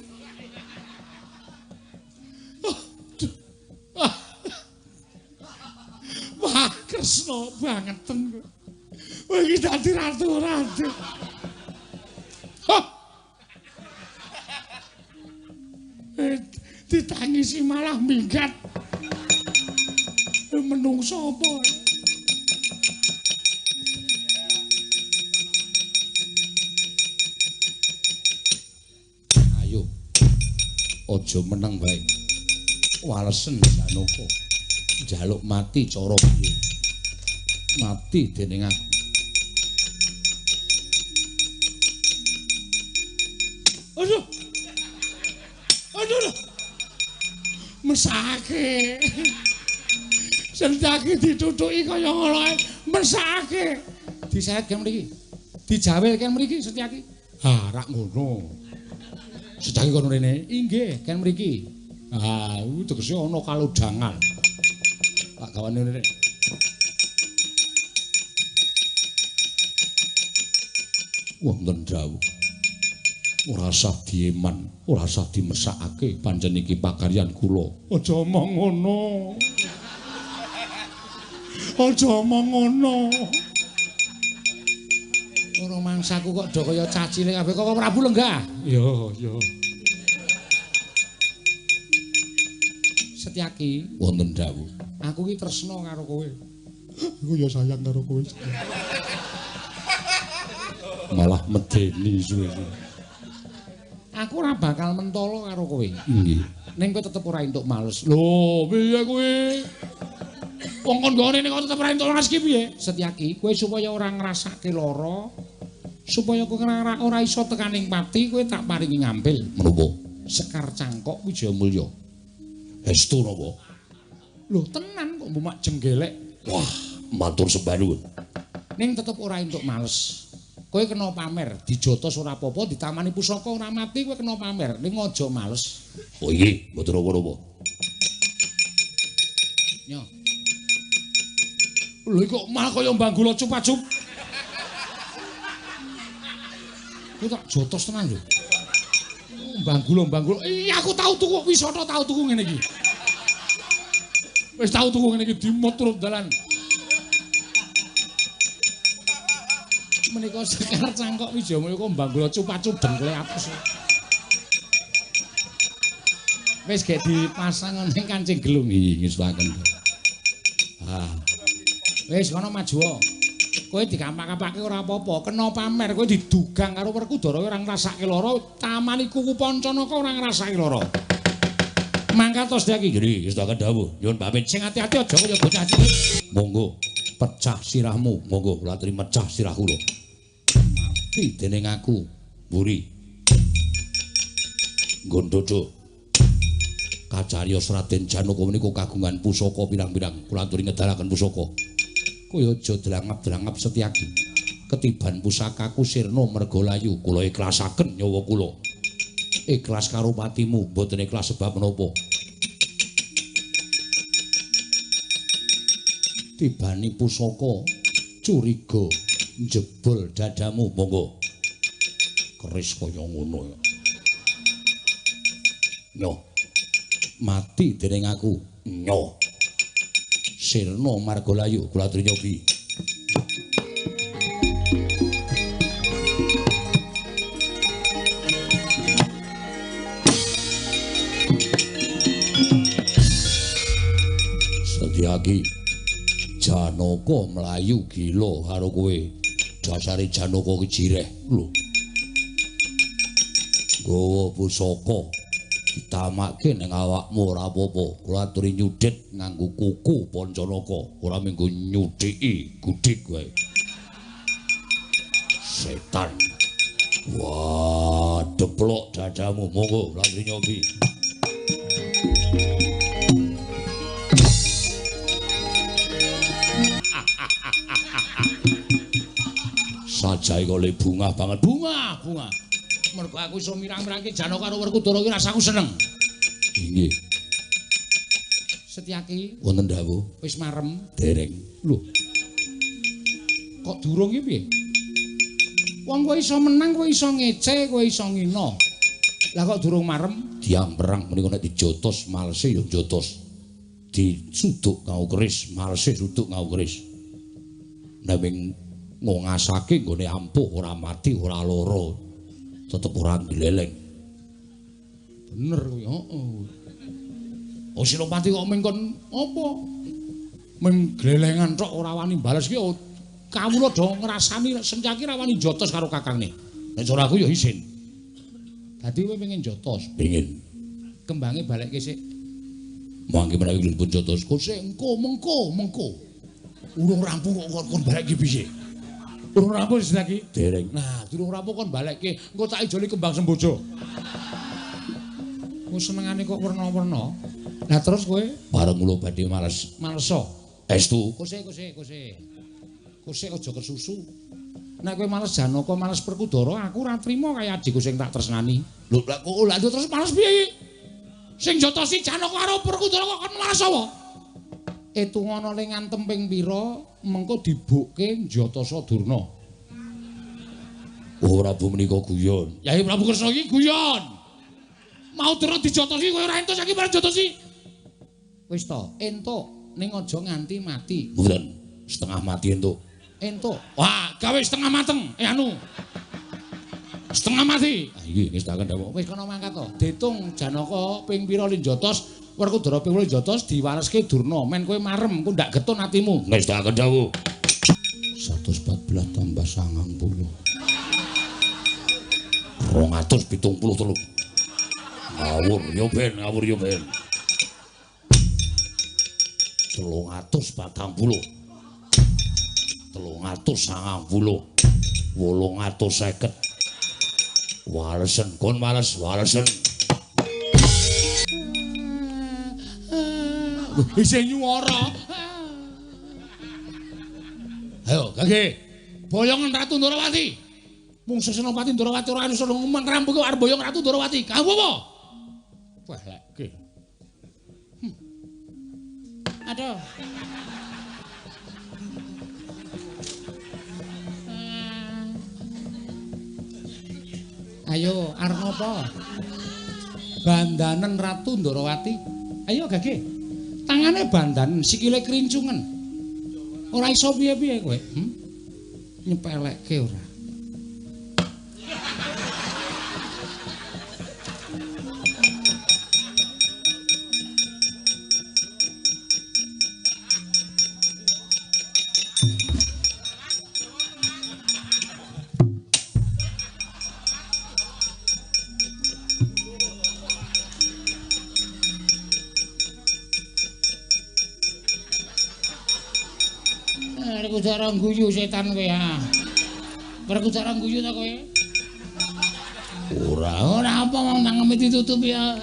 Oh. Ah. Wah, Kresna bangeten. Kowe iki dadi ratu ratu. Oh. Ditangisi malah minggat. Menungso apa? Ayo. Aja meneng wae. Walesen Janaka. Njaluk mati cara piye? Mati dening aku. Aduh. Aduh. Mesake. Setyaki ditutuki kaya ngono ae, mesake. Diseret kene mriki. Dijawil kene mriki Setyaki. Ha, rak ngono. Setyaki kono rene. Inggih, kene mriki. Ha, iku tegese ana kalodhangan. Tak gawane rene. Wonten dawuh. Ora usah dieman, ora usah dimesakake pancen iki pakaryan kula. Aja omong ngono. Aja omong ngono. Ora mangsaku kok do kaya cacile kabeh kok Prabu lenggah. Ya, ya. Setyaki wonten dawuh. Aku ki tresna karo kowe. Aku ya sayang karo kowe. Malah medeni suwe-suwe. Aku ora bakal mentolo karo kowe. Nggih. Ning kowe tetep ora entuk males. Lho, piye kowe? Wong kon nggone ning tetep ora entuk males ki piye? Setyaki, kowe supaya ora ngrasake lara, supaya kowe ora iso tekaning pati, kowe tak paringi ngambil. Menapa? Sekar Cangkok Wijayamulya. Estu napa? Lho, tenan kok mbok mak jenggelek. Wah, matur sembah nuwun. Ning tetep ora entuk males. Kowe kena pamer, dijotos ora apa-apa, ditamani pusaka ora mati, kowe kena pamer. Ning aja males. Oh iya, mboten napa-napa. Nyo. Lho kok malah kaya mbanggula cup-cup. Kowe tak jotos tenan lho. Mbanggula-mbanggula. Iya aku tau tuku wisata tau tuku ngene iki. Wis tau tuku ngene iki dimut turut dalan. Menika Sekar Cangkok Wijayamulya kok mbanggula cupacup dengkule atus. Wis gek dipasang ning kancing gelung iki ngestuaken. Ah. Wis kono maju. Kowe dikampak-kampake ora apa-apa, kena pamer kowe didugang karo Werkudara ora ngrasake lara, tamani kuku Pancanaka ora ngrasake lara. Mangkat tos iki. Nggih, ngestuaken dawuh. Nyuwun pamit. Sing ati-ati aja kaya bocah cilik. Monggo pecah sirahmu, monggo kula aturi mecah sirah kula. Mati dening aku, mburi. Nggon dodo. Kacariyos Raden Janaka menika kagungan pusaka pirang-pirang. Kula aturi ngedalaken pusaka. Kowe aja drangap-drangap Setyaki. Ketiban pusakaku sirna merga layu, kula ikhlasaken nyawa kula. Ikhlas karo patimu, mboten ikhlas sebab menapa. Tibani pusaka curiga njebol dadamu, monggo. Keris kaya ngono ya. Nyo. Mati dening aku. Nyo. Sirna marga layu, kula aturi nyobi. Setyaki, Janaka mlayu gila karo kowe. Dasare Janaka ki jireh lho. Gawa pusaka ditamakke ning awakmu ora apa-apa. Kula aturi nyudhit nganggo kuku Pancanaka, ora minggu nyudhiki gudik wae. Setan. Wah, deplok dadamu, monggo kula aturi nyobi. Sajae kok le bungah banget. Bungah, bungah. Mergo aku iso mirang-mirangke Janaka karo Werkudara ki rasaku seneng. Inggih. Setyaki, wonten dawuh. Wis marem? Dereng. Lho. Kok durung iki piye? Wong kowe iso menang, kowe iso ngece, kowe iso ngina. Lah kok durung marem? Tiang perang menika nek dijotos malese ya jotos. Disuduk nganggo keris, malese suduk nganggo keris. Nanging ngongasake nggone ampuh ora mati ora lara. Tetep ora gleleng. Bener kuwi, heeh. Oh Senopati kok ming kon apa? Ming glelengan tok ora wani bales ki kawula do ngrasani Setyaki ora wani jotos karo kakangne. Nek cara aku ya isin. Dadi kowe pengen jotos? Pengin. Kembange balekke sik. Mangke menawi dipun jotos kok sik engko mengko mengko. Urung rampung kok kon balekke piye? Urung rampung Setyaki? Dereng. Nah, durung rampung kon balekke, engko tak ijoli kembang sembojo. Ku senengane kok werna-werna. Lah terus kowe bareng kula badhe males. Maleso. Estu. Kose kose kose. Kose aja kesusu. Nek kowe males Janaka, males Werkudara, aku ora trima kaya adikku sing tak tresnani. Lho, lah kok lha terus males piye? Sing jotosi Janaka karo Werkudara kok kon males apa? Etungana le ngantem ping pira mengko dibukke Njatasa Durna. Oh Prabu menika guyon. Yai Prabu Kresna iki guyon. Mau Durna dijotosi kowe ora entuk saiki bareng jotosi. Wis to, entuk ning aja nganti mati. Mboten, setengah mati entuk. Entuk. Wah, gawe setengah mateng. Anu. Setengah mati. Ah iki wis tak kandhawuh. Wis kono mangkat to. Ditung Janaka ping pira linjotos Werkudara piwul jata diwaleske Durna, men kowe marem, ku ndak getun atimu. Ngestakaken dawuh. 114 tambah 90. 273. Ngawur yo ben, ngawur yo ben. 340. 390. 850. Walesen kon wales, walesen. Isih nyuwara. Ayo, Gage. Boyongan Ratu Ndorowati. Mungsu Senopati Ndorowati ora iso ngomong rampung arep boyong Ratu Ndorowati. Kamu apa? Wah, leke. Aduh. Ayo, arep ngopo? Bandanen Ratu Ndorowati. Ayo, Gage. Tangane bandanen, sikile krincungen. Ora iso piye-piye kowe, Nyepelekke ora. Werkudara guyu setan kowe ya. Werkudara guyu ta kowe? Ora, ora apa wong cangkeme ditutup ya.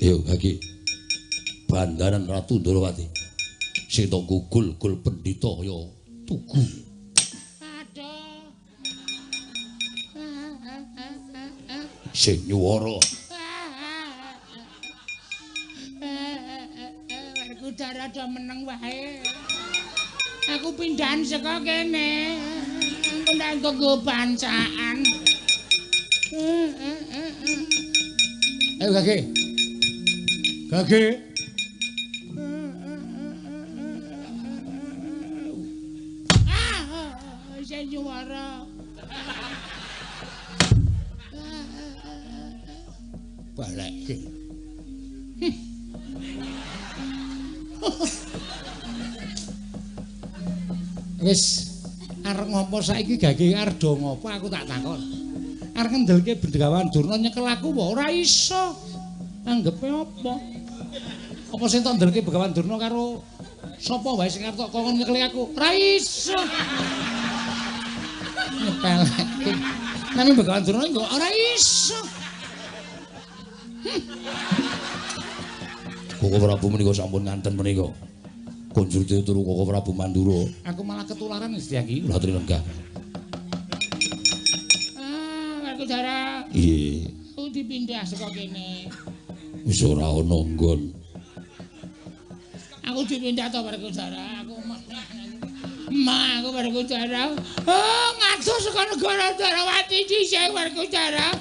Yo Gage. Bandaran Ratu Ndorowati. Sing tok gugul-gul pendhita ya tugu. Aduh. Sing nyuwara. Werkudara do meneng wae. Aku pindahan saka kene. Engko ndak nggo bancaan. Ayo Gage. Gage. Ah, sing nyuwara. Balekke. Wis arep ngopo saiki Gage arep do ngopo aku tak takon. Arep ngendelke Begawan Durna nyekel aku apa ora iso. Anggepe apa? Apa sing tok ndelke Begawan Durna karo sapa wae sing arep tok kongkon nyekeli aku? Ora iso. Nyepelekke. Nanging Begawan Durna kok ora iso. Koko Prabu menika sampun nganten menika. Konjur turu Koko Prabu Mandura. Aku malah ketularan Setyaki. Kula aturi lenggah. Ah, Werkudara. Iya. Aku dipindah saka kene. Wis ora ana nggon. Aku dipindah to Werkudara. Aku Ma, aku Werkudara. Oh, ngadoh saka negara Ndorowati dhisik Werkudara.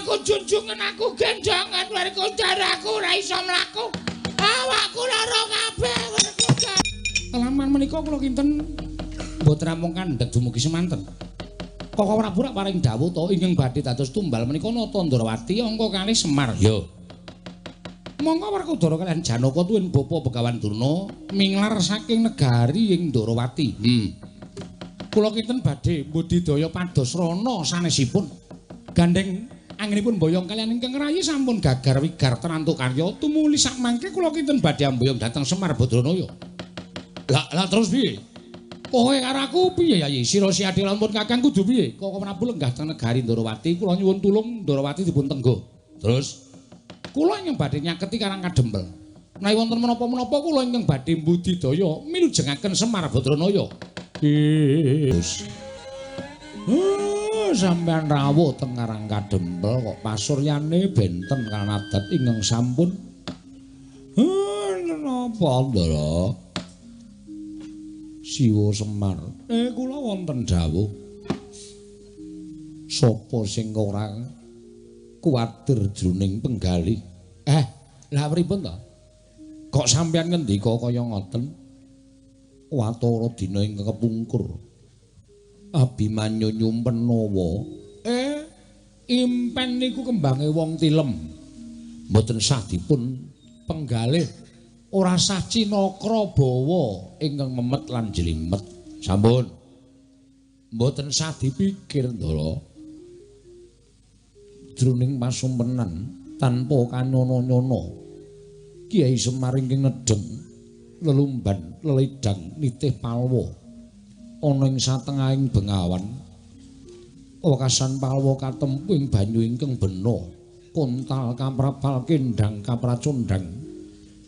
Aku junjungan, aku gendongan Werkudara, aku ora iso mlaku. Awakku lara kabeh Werkudara. Kelaman menika kula kinten mboten namung kandhek dumugi semanten. Koko Prabu rak paring dawuh to ingkang badhe dados tumbal menika Nata Ndorowati angka kalih Semar. Ya. Monggo Werkudara kaliyan Janaka tuwin bapa Begawan Durna minglar saking negari ing Ndorowati. Kula kinten badhe mbudidaya pados rana sanesipun. Gandeng anggenipun boyong kaliyan ingkang rayi sampun gagar wigar tenantu karya tumuli sakmangke kula kinten badhe amboyong dhateng Semar Badranaya. Lah terus piye? Kowe karo aku piye Yayi? Sira si adil lampun kakang kudu piye? Koko Prabu lenggah teng negari Ndorowati, kula nyuwun tulung Ndorowati dipun tenggo. Terus kula ingkang badhe nyaketi Karang Kadempel. Menawi wonten menapa-menapa kula ingkang badhe mbudidaya milujengaken Semar Badranaya. Wis. Sampeyan rawuh teng Karang Kadempel kok pasuryane benten kaliyan adat ingkang sampun. Napa Ndara? Siwa Semar. Kula wonten dawuh. Sapa sing ora kuwatir jroning penggalih? Lah pripun to? Kok sampeyan ngendika kaya ngoten? Watara dina ingkang kepungkur. Abimanyu nyumpen nawa. Impen niku kembange wong tilem. Mboten sah dipun penggalih, ora sah cinakra bawa ingkang memet lan jlimet. Sampun. Mboten sah dipikir, Ndara. Jroning pasumpenan tanpa kanyono-nyono, Kyai Semar ingkang nedheng lelumban leledang nitih palwa ana ing satengahing bengawan. Wekasan palwa katempu ing banyu ingkang bena, kontal kaprapal kendhang kapracondhang.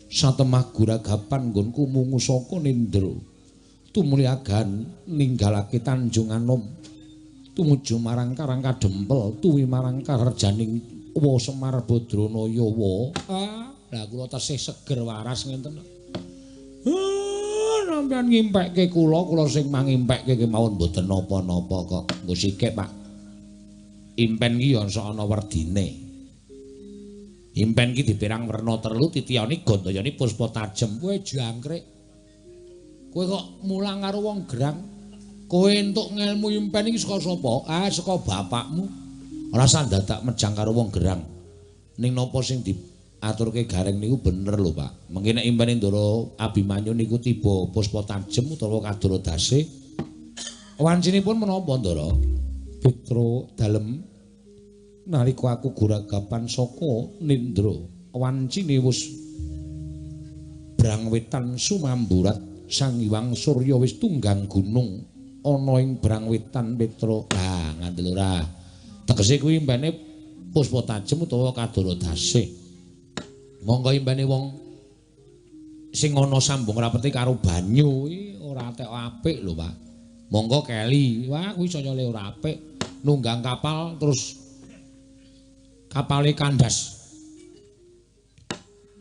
Satemah guragapan nggonku mungu saka nindra, tumuli agan ninggalake Tanjung Anom tumuju marang Karang Kadempel tuwi marang karjaning Wa Semar Badranaya. Wa lah kula tesih seger waras ngenten. Sampeyan ngimpekke kula, kula sing mangimpekke kemawon mboten napa-napa kok. Nggo sikik, Pak. Impen ki ya ana werdine. Impen ki dipirang werna telu, titiyane gandayane puspa tajem. Kowe jangkrik. Kowe kok mulang karo wong gerang. Kowe entuk ngelmu impen iki saka sapa? Ah, saka bapakmu. Ora usah dadak mejang karo wong gerang. Ning napa sing diaturke Gareng niku bener lho, Pak. Mengki nek impene Ndara Abimanyu niku tiba puspa tajem utawa kadara dase. Wancinipun menapa, Ndara? Putra dalem, nalika aku guragapan saka nindra, wancine wis brang wetan sumamburat, Sang Hyang Surya wis tunggang gunung ana ing brang wetan Petra. Ah, ngandel ora. Tegese kuwi impene puspa tajem utawa kadara dase. Monggo impene wong sing ana sambung rapete karo banyu iki ora tek apik lho, Pak. Monggo keli. Wah, kuwi saya le ora apik. Nunggang kapal terus kapale kandas.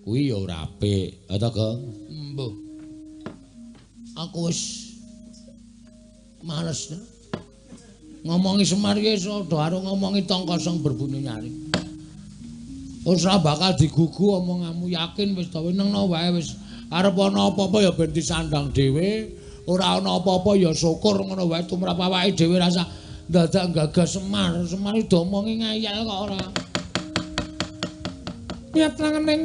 Kuwi ya ora apik. Ha ta, Gong? Mbuh. Aku wis males ngomongi Semar iki iso karo ngomongi tong kosong berbunyi nyaring. Wis ora bakal digugu omonganmu, yakin wis ta wenengno wae wis. Arep ana apa-apa ya ben disandang dhewe, ora ana apa-apa ya syukur ngono wae tumrap awake dhewe rasa dadak gagas Semar. Semar iki diomongi ngayal kok ora. Niat langening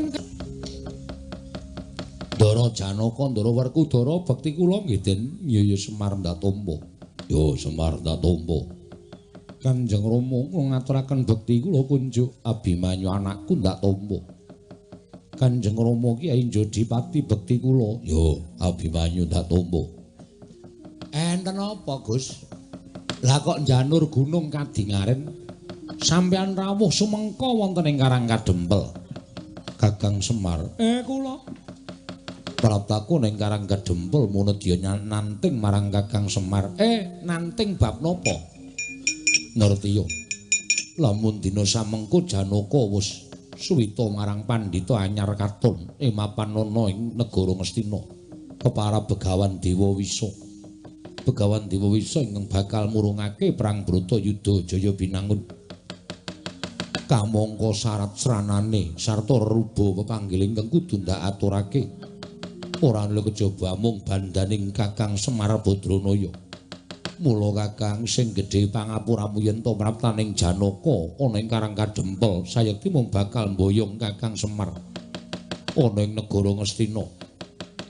Ndara Janaka, Ndara Werkudara, bekti kula nggih Den. Ya ya Semar ndak tampa. Ya Semar ndak tampa. Kanjeng Rama kula ngaturaken bekti kula kunjuk Abimanyu anakku ndak tampa. Kanjeng Rama Kyai Jodipati bekti kula. Ya Abimanyu ndak tampa. Enten apa, Gus? Lah kok njanur gunung kadingaren sampeyan rawuh sumengka wonten ing Karang Kadempel. Kakang Semar, kula praptaku ning Karang Kadempel munedya nanting marang Kakang Semar. Nanting bab napa? Ngerti yo. Lamun dina samengko Janaka wis suwita marang pandhita anyar katon ing mapan ana ing negara Ngastina. Kepara Begawan Dewa Wisa. Begawan Dewa Wisa ingkang bakal murungake perang Bratayuda Jaya Binangun. Kamangka syarat sranane sarta reruba pepanggil ingkang kudu ndak aturake. Ora ana kejaba amung bandaning Kakang Semar Badranaya. Mula Kakang sing gedhe pangapuramu yen to praptaning Janaka ana ing Karang Kadempel sayekti mung bakal mboyong Kakang Semar ana ing negara Ngastina.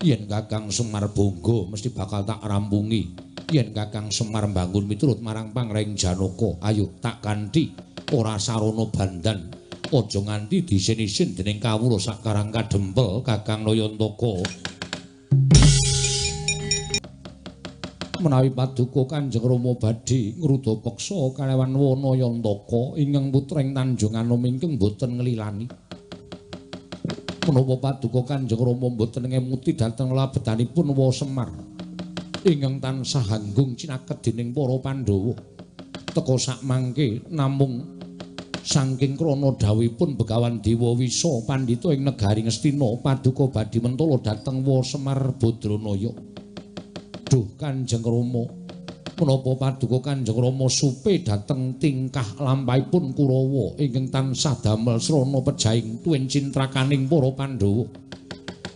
Yen Kakang Semar bangga mesti bakal tak rampungi. Yen Kakang Semar mbangun miturut marang pangreng Janaka, ayo tak kanthi ora sarana bandan. Aja nganti diisin-isin dening kawula sak Karang Kadempel Kakang Nayantaka. Menawi paduka Kanjeng Rama badhe ngruda peksa kalawan Wanayantaka ingkang putra ing Tanjung Anom ingkang boten nglilani. Menapa paduka Kanjeng Rama boten ngemuti dhateng labetanipun Wa Semar ingkang tansah hanggung cinaket dening para Pandhawa. Teka sakmangke namung saking krana dhawuhipun Begawan Dewa Wisa pandhita ing negari Ngastina paduka badhe mentala dhateng Wa Semar Badranaya. Duh Kanjeng Rama, menapa paduka Kanjeng Rama supe dhateng tingkah lampahipun Kurawa ingkang tansah damel srana pejahing tuwin cintrakaning para Pandhawa.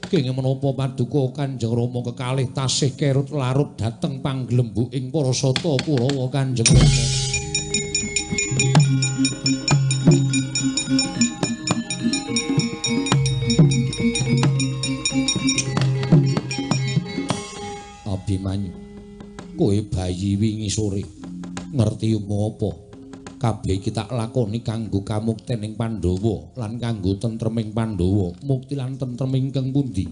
Kenging menapa paduka Kanjeng Rama kekalih tasih kerut larut dhateng panggelembuking para sata Kurawa Kanjeng Rama. Abimanyu. Kowe bayi wingi sore ngerti apa? Kabeh iki tak lakoni kanggo kamuktening Pandhawa lan kanggo tentreming Pandhawa. Mukti lan tentrem ingkang pundi?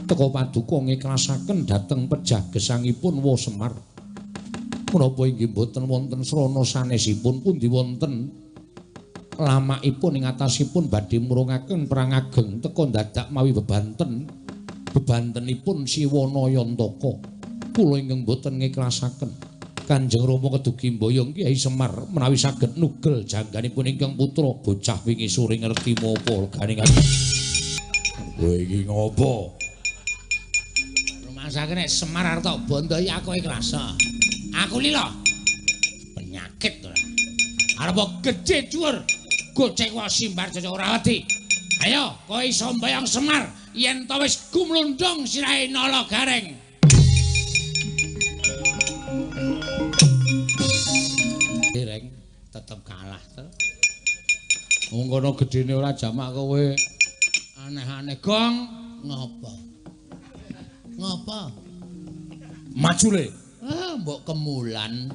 Teka paduka ngiklasaken dhateng pejah gesangipun Wa Semar. Menapa inggih boten wonten srana sanesipun pundi wonten lamakipun ing atasipun badhe murungaken perang ageng teka dadak mawi bebanten bebantenipun Siwana Yantaka. Kula ingkang boten ngiklasaken. Kanjeng Rama kedugi mboyong Kyai Semar menawi saged nugel jangganipun ingkang putra bocah wingi sore ngerti menapa legane ngaten. Kowe iki ngopo? Rumasake nek Semar arep tok bondo iki aku ikhlas. Aku lila. Penyakit ora. Arep gedhe dhuwur. Gocek wae simbar cocok ora wedi. Ayo kowe iso mbayang Semar yen to wis gumlundung sirahe Nala Gareng. Dereng tetep kalah to. Wong kono gedene ora jamak kowe aneh-aneh gong ngopo? Ngopo? Maju le. Ah mbok kemulan.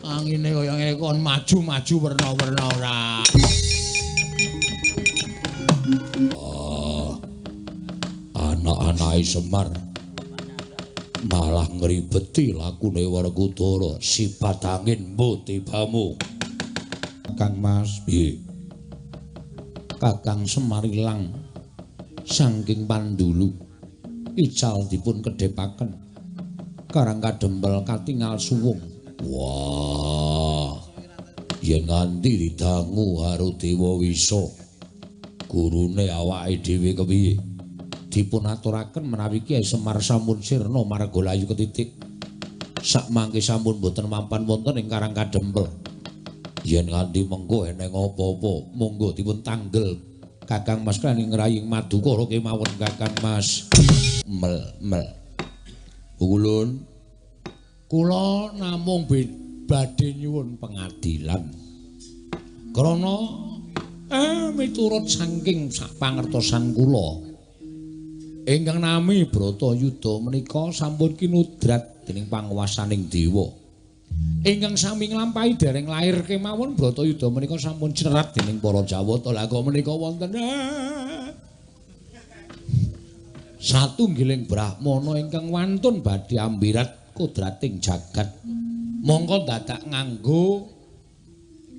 Angine kaya ngene kon maju-maju werna-werna ora. Oh, anak-anake Semar malah ngribeti lakune Werkudara sifat angin mbo tibamu. Kang Mas, piye? Kakang Semar ilang saking pandulu. Ical dipun kedhepaken. Karang kadempel katingal suwung. Wah. Yen nganti didangu karo Dewa Wisa, gurune awake dhewe kepiye? Dipun aturaken menawi Kyai Semar sampun sirna marga layu ketitik. Sakmangke sampun boten mampan wonten ing Karang Kadempel. Yen nganti mengko eneng apa-apa, monggo dipun tanggel Kakang Mas kan ing raying Madukara kemawon Kakang Mas. Mel mel. Ulun kula namung badhe nyuwun pengadilan. Krana miturut saking sapangertosan kula ingkang nami Bratayuda menika sampun kinudrat dening panguwasaning dewa. Ingkang sami nglampahi dereng lair kemawon Bratayuda menika sampun cinerat dening para Jawata. Lah kok menika wonten satunggiling brahmana ingkang wantun badhe ambirat kodrating jagat. Mongko dadak nganggo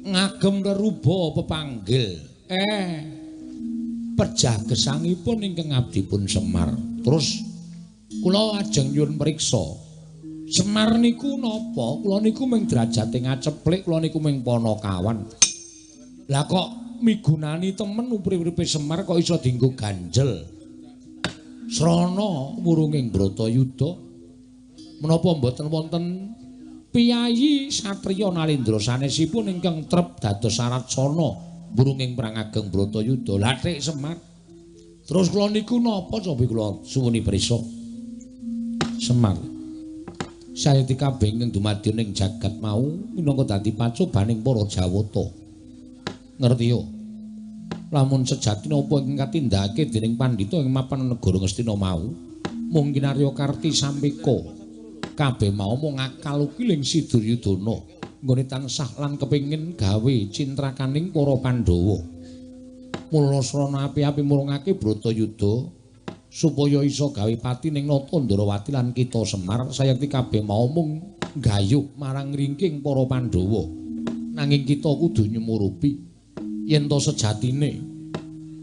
ngagem reruba pepanggil. Pejah gesangipun ingkang abdipun Semar. Terus kula ajeng nyuwun priksa. Semar niku napa? Kula niku mung derajate ngaceplik, kula niku mung panakawan. Lah kok migunani temen urip-uripe Semar kok iso dienggo ganjel? Srana wurunging Bratayuda menapa mboten wonten piyayi satriya Nalendra sanesipun ingkang trep dados saratsana wurunging perang ageng Bratayuda? Lathik Semar. Terus kula niku napa cobi kula suwuni prisa? Semar. Sayekti kabeh ingkang dumadi ning jagat mau minangka dadi pacobaning para Jawata. Ngerti yo? Lamun sejatine apa ingkang katindakake dening pandhita ing mapan negara Ngastina mau, mung kinarya karti sampeka. Kabeh mau mung akal ukiling si Duryudana nggone tansah lan kepengin gawe cintrakaning para Pandhawa. Mula srana api-api murungake Bratayuda supaya iso gawe pati ning Nata Ndrawati lan kita Semar sayekti kabeh mau mung gayuh marang ringking para Pandhawa. Nanging kita kudu nyumurupi yen to sejatine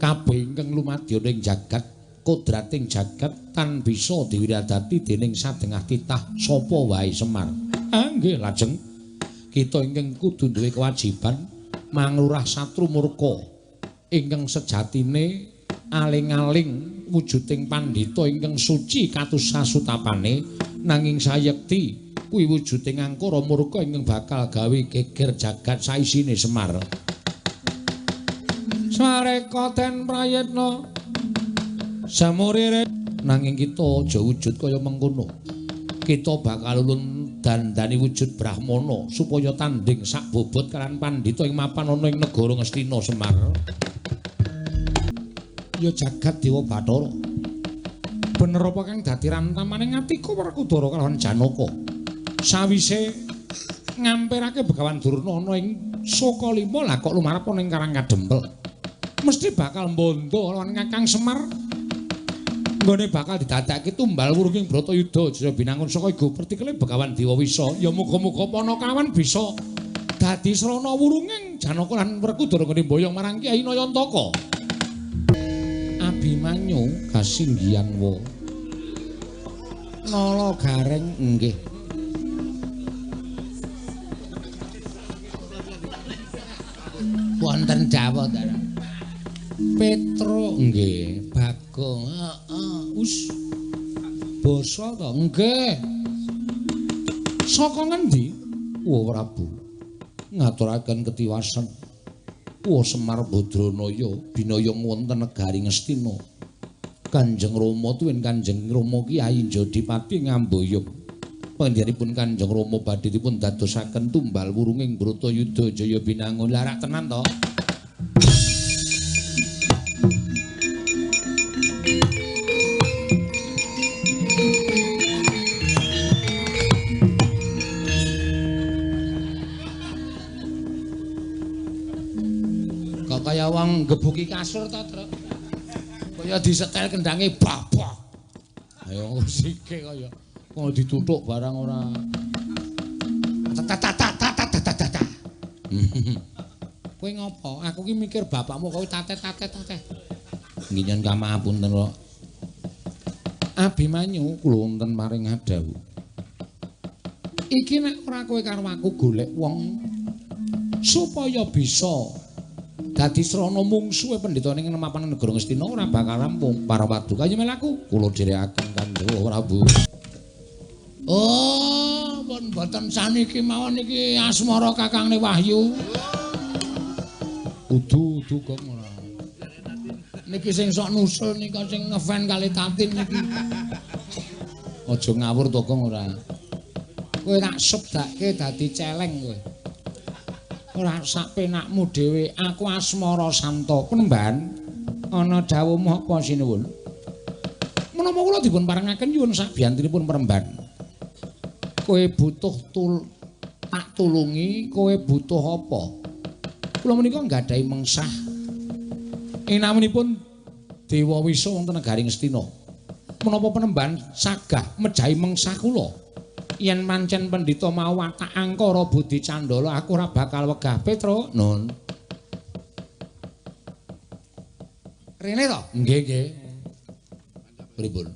kabeh ingkang lumadya ning jagat kodrating jagat tan bisa diwiradati dening sadengah titah sapa wae Semar. Ah nggih lajeng kita ingkang kudu duwe kewajiban manglurah satru murka ingkang sejatine aling-aling wujuding pandhita ingkang suci katus sasutapane nanging sayekti kuwi wujuding angkara murka ingkang bakal gawe geger jagat saisine Semar. Sareka den prayitna samurire nanging kita aja wujud kaya mengkono. Kita bakal ulun dandani wujud brahmana supaya tanding sak bobot kalian pandhita ing mapan ana ing negara Ngastina Semar. Ya jagat Dewa Bathara. Bener apa kang dadi rantamaning atiku Werkudara kalawan Janaka. Sawise ngampirake Begawan Durna ana ing Sukalima lah kok lumarep ana ing Karang Kadempel. Mesti bakal mbondo lawan Kakang Semar. Nggone bakal didadekake tumbal wurunging Bratayuda Jaya Binangun saka igo pertikele Begawan Dewawisa. Ya muga-muga Panakawan bisa dadi srana wurunging Janaka lan Werkudara nggone mboyong marang Kyai Nayantaka. Abimanyu kasinggihan wa. Nala Gareng nggih. Wonten dawuh ta. Petro nggih, Bagong heeh, us. Basa to nggih. Saka ngendi? Wa Prabu. Ngaturaken ketiwasan. Wa Semar Badranaya binaya wonten negari Ngastina. Kanjeng Rama tuwin Kanjeng Rama Kyai Jodipati ngamboyong. Panjenenganipun Kanjeng Rama badhe dipun dadosaken tumbal wurunging Bratayuda Jaya Binangun. Lah rak tenan to? Kok kaya wong gebuki kasur to, Truk? Kaya disetel kendange babah. Ayo sike kaya kok dituthuk barang ora. Ta. Kowe ngopo? Aku ki mikir bapakmu kowe tatet-tatet. Nggih nyuwun kamahapunten kok. Abimanyu kula wonten maring adhawuh. Iki nek ora kowe karo aku golek wong supaya bisa dadi srana mungsuhe pendhita ning mapan negara Ngastina ora bakal rampung. Para paduka yen mlaku kula dherekaken Kanjeng Prabu. Oh, pun boten saniki mawon iki asmara kakangne Wahyu. Udu kok ora. Niki sing sok nusul nika sing ngefan kali Tatin niki. Aja ngawur to Gong ora. Kowe tak sebdake dadi celeng kowe. Ora sak penakmu dhewe, aku asmara santa. Penemban ana dawuhmu apa sinuwun? Menapa kula dipun parengaken nyuwun sabiyantinipun peremban. Kowe butuh tak tulungi, kowe butuh apa? Kula menika nggadahi mengsah. Ing namanipun Dewawisa wonten negari Ngastina. Menapa penemban sagah mejahi mengsah kula? Yen pancen pendhita mau watak angkara budi candala, aku ora bakal wegah. Petro, nun. Rene to? Nggih, nggih. Pripun?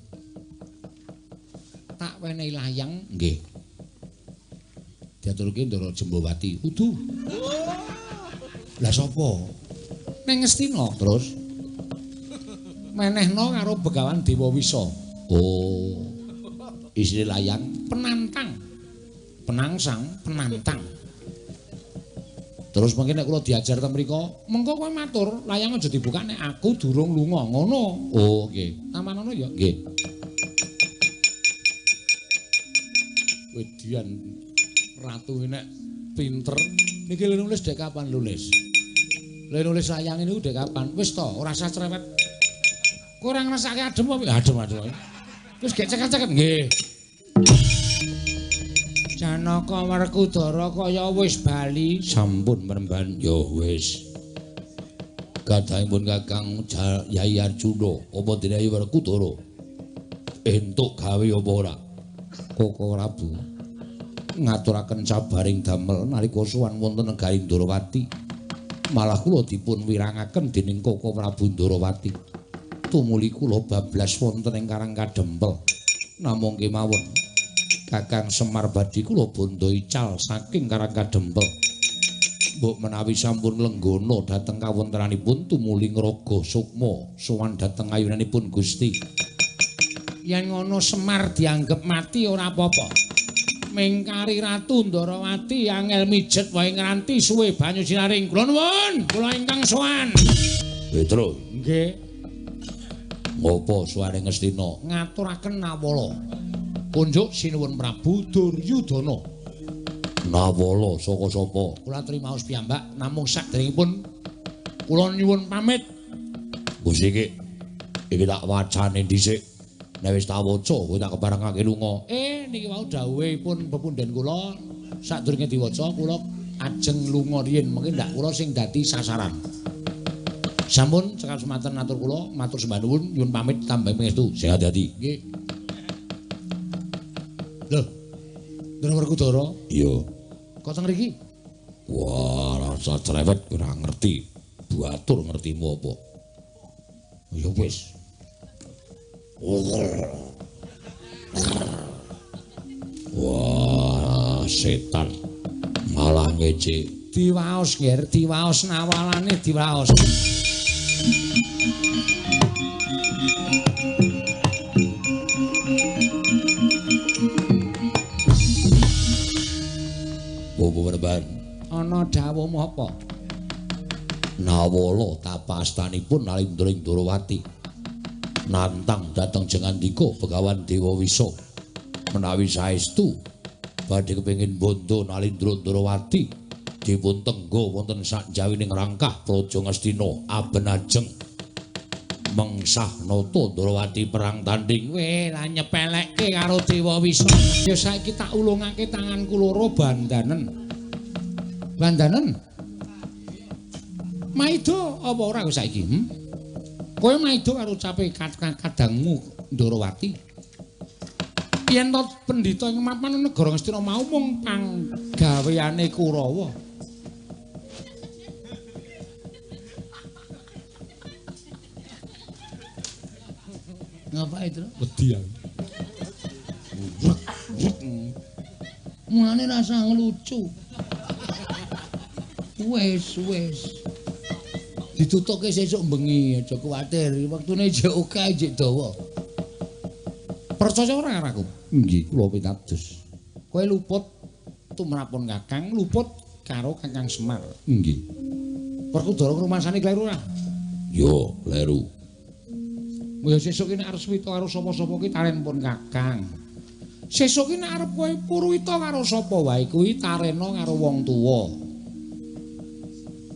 Tak wenehi layang, nggih. Diaturke Ndara Jembawati. Udu. Lah sapa? Ning Ngastina terus menehno karo Begawan Dewawisa. Oh. Isine layang penantang. Penangsang, penantang. Terus mungkin nek kula diajar ten mriku, mengko kowe matur, layang aja dibuka nek aku durung lunga, ngono. Oh, nggih. Tamanono ya? Nggih. Wedian ratu nek pinter niki lho nulis dek kapan nulis? Lha nulis layang niku dek kapan? Wis to, ora usah cerewet. Kowe ora ngrasake adem apa? Adem, adem. Wis gek ceket-ceket nggih. Janaka Werkudara kaya wis bali. Sampun peremban ya wis. Gadhahipun Kakang Yai Arjuna apa dene Werkudara entuk gawe apa ora? Koko Prabu ngaturaken sabaring damel nalika sowan wonten negari Ndorowati. Malah kula dipun wirangaken dening Koko Prabu Ndorowati. Tumuli kula bablas wonten ing Karang Kadempel. Namung kemawon Kakang Semar badhe kula bondo ical saking Karang Kadempel. Mbok menawi sampun lenggana dhateng kawontenanipun tumuli ngraga sukma sowan dhateng ayunanipun Gusti. Yen ngono Semar dianggep mati ora apa-apa. Mingkari Ratu Ndorowati angel mijet wae ngranti suwe banyu sinaring. Kula nuwun, kula ingkang sowan. Petro, nggih. Ngopo suwane Ngastina? Ngaturaken nawala. Kunjuk sinuwun Prabu Duryudana. Nawala saka sapa? Kula trimaos piyambak namung sakderengipun kula nyuwun pamit. Gusti iki iki tak wacane dhisik. Nek wis tak waca kowe tak keparengake lunga. Niki wau dawuhipun pepundhen kula sadurunge diwaca kula ajeng lunga riyin, mengki ndak kula sing dadi sasaran. Sampun cekap semanten atur kula, matur sembah nuwun, nyuwun pamit tambah pangestu. Sing ati-ati. Nggih. Lho. Ndara Werkudara? Iya. Kok teng mriki? Wah, rasa cerewet ora ngerti. Batur ngertimu apa? Ya wis. Wah, setan malah ngece. Diwaos, Nger, diwaos nawalane diwaos. Bobo Werban. Ana dawuhmu apa? Nawala tapastanipun Nalindra ing Ndorowati nantang dhateng Jengandika Begawan Dewa Wisa menawi saestu badhe kepengin bondo Nalindra Ndorowati dipun tengga wonten sakjawining rangkah Praja Ngastina aben ajeng mengsah nata Ndorowati perang tanding. Weh, lah nyepelekke karo Dewa Wisa. Ya saiki tak ulungake tanganku loro bandanen. Bandanen. Maido apa ora kowe saiki? Kowe maido karo ucape kadangmu Ndorowati. Yen to pendhita ing mapan negara Ngastina mau mung panggaweane Kurawa. Ngapa itu? Wedi aku. Mulane rasa ngelucu. Wes, wes. Ditutuke sesuk bengi, aja kuwatir. Wektune jek akeh, jek dawa. Percaya ora karo aku? Nggih, kula pitados. Kowe luput tumrapun Kakang, luput karo Kakang Semar. Nggih. Werkudara ngrumasane kleru ora? Yo, kleru. Ya sesuk ki nek arep swita karo sapa-sapa ki taren pun Kakang. Sesuk ki nek arep kowe purwita karo sapa wae kuwi tarena karo wong tuwa.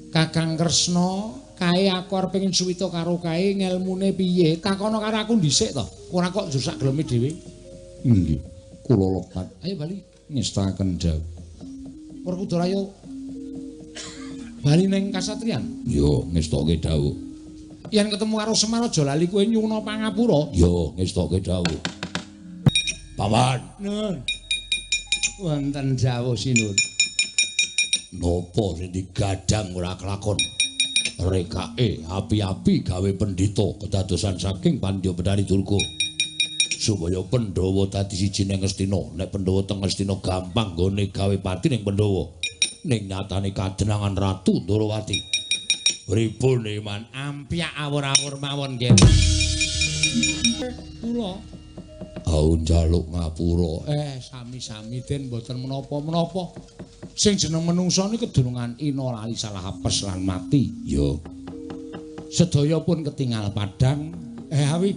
Kakang Kresna, kae aku arep pengin suwita karo kae ngelmune piye? Takono karo aku dhisik to. Ora kok njur sak geleme dhewe. Nggih, kula lepat. Ayo bali ngestaken dawuh. Werkudara ayo bali ning kasatriyan. Yo, ngestoke dawuh. Yen ketemu karo Semar aja lali kowe nyuwuna pangapura. Yo, ngestoke dawuh. Paman. Nun. Wonten dawuh sinun. Napa sing digadang ora kelakon? Rekake api-api gawe pendhita kedadosan saking Pandya Bedari Durga. Supaya Pandhawa dadi siji ning Ngastina. Nek Pandhawa teng Ngastina gampang nggone gawe pati ning Pandhawa. Ning nyatane kadenangan Ratu Ndorowati. Pripun iman ampyak awur-awur mawon nggih. Kula au njaluk ngapura. Sami-sami den mboten menapa-menapa. Sing jeneng menungsa niku kedunungan ina lali salah apes lan mati. Ya. Sedaya pun ketingal padhang. Awi.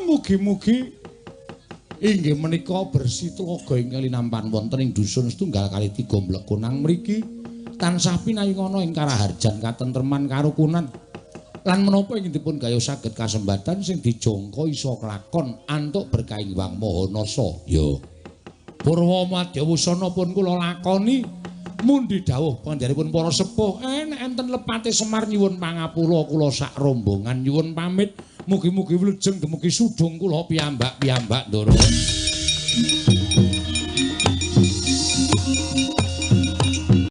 Mugi-mugi inggih menika bersih tlaga ingkang linampan wonten ing dusun setunggal kali tiga Mlekunang mriki tansah pinayungana ing karaharjan katentreman karukunan. Lan menapa ingkang dipun gayuh saged kasembatan sing dijangka iso kelakon antuk berkah Hyang Maha Nasa. Ya. Purwa madya wusana pun kula lakoni mundi dawuh panjenenganipun para sepuh. Nek enten lepate Semar nyuwun pangapura kula sak rombongan nyuwun pamit. Mugi-mugi wilujeng dumugi sudung kula piyambak-piyambak Ndara.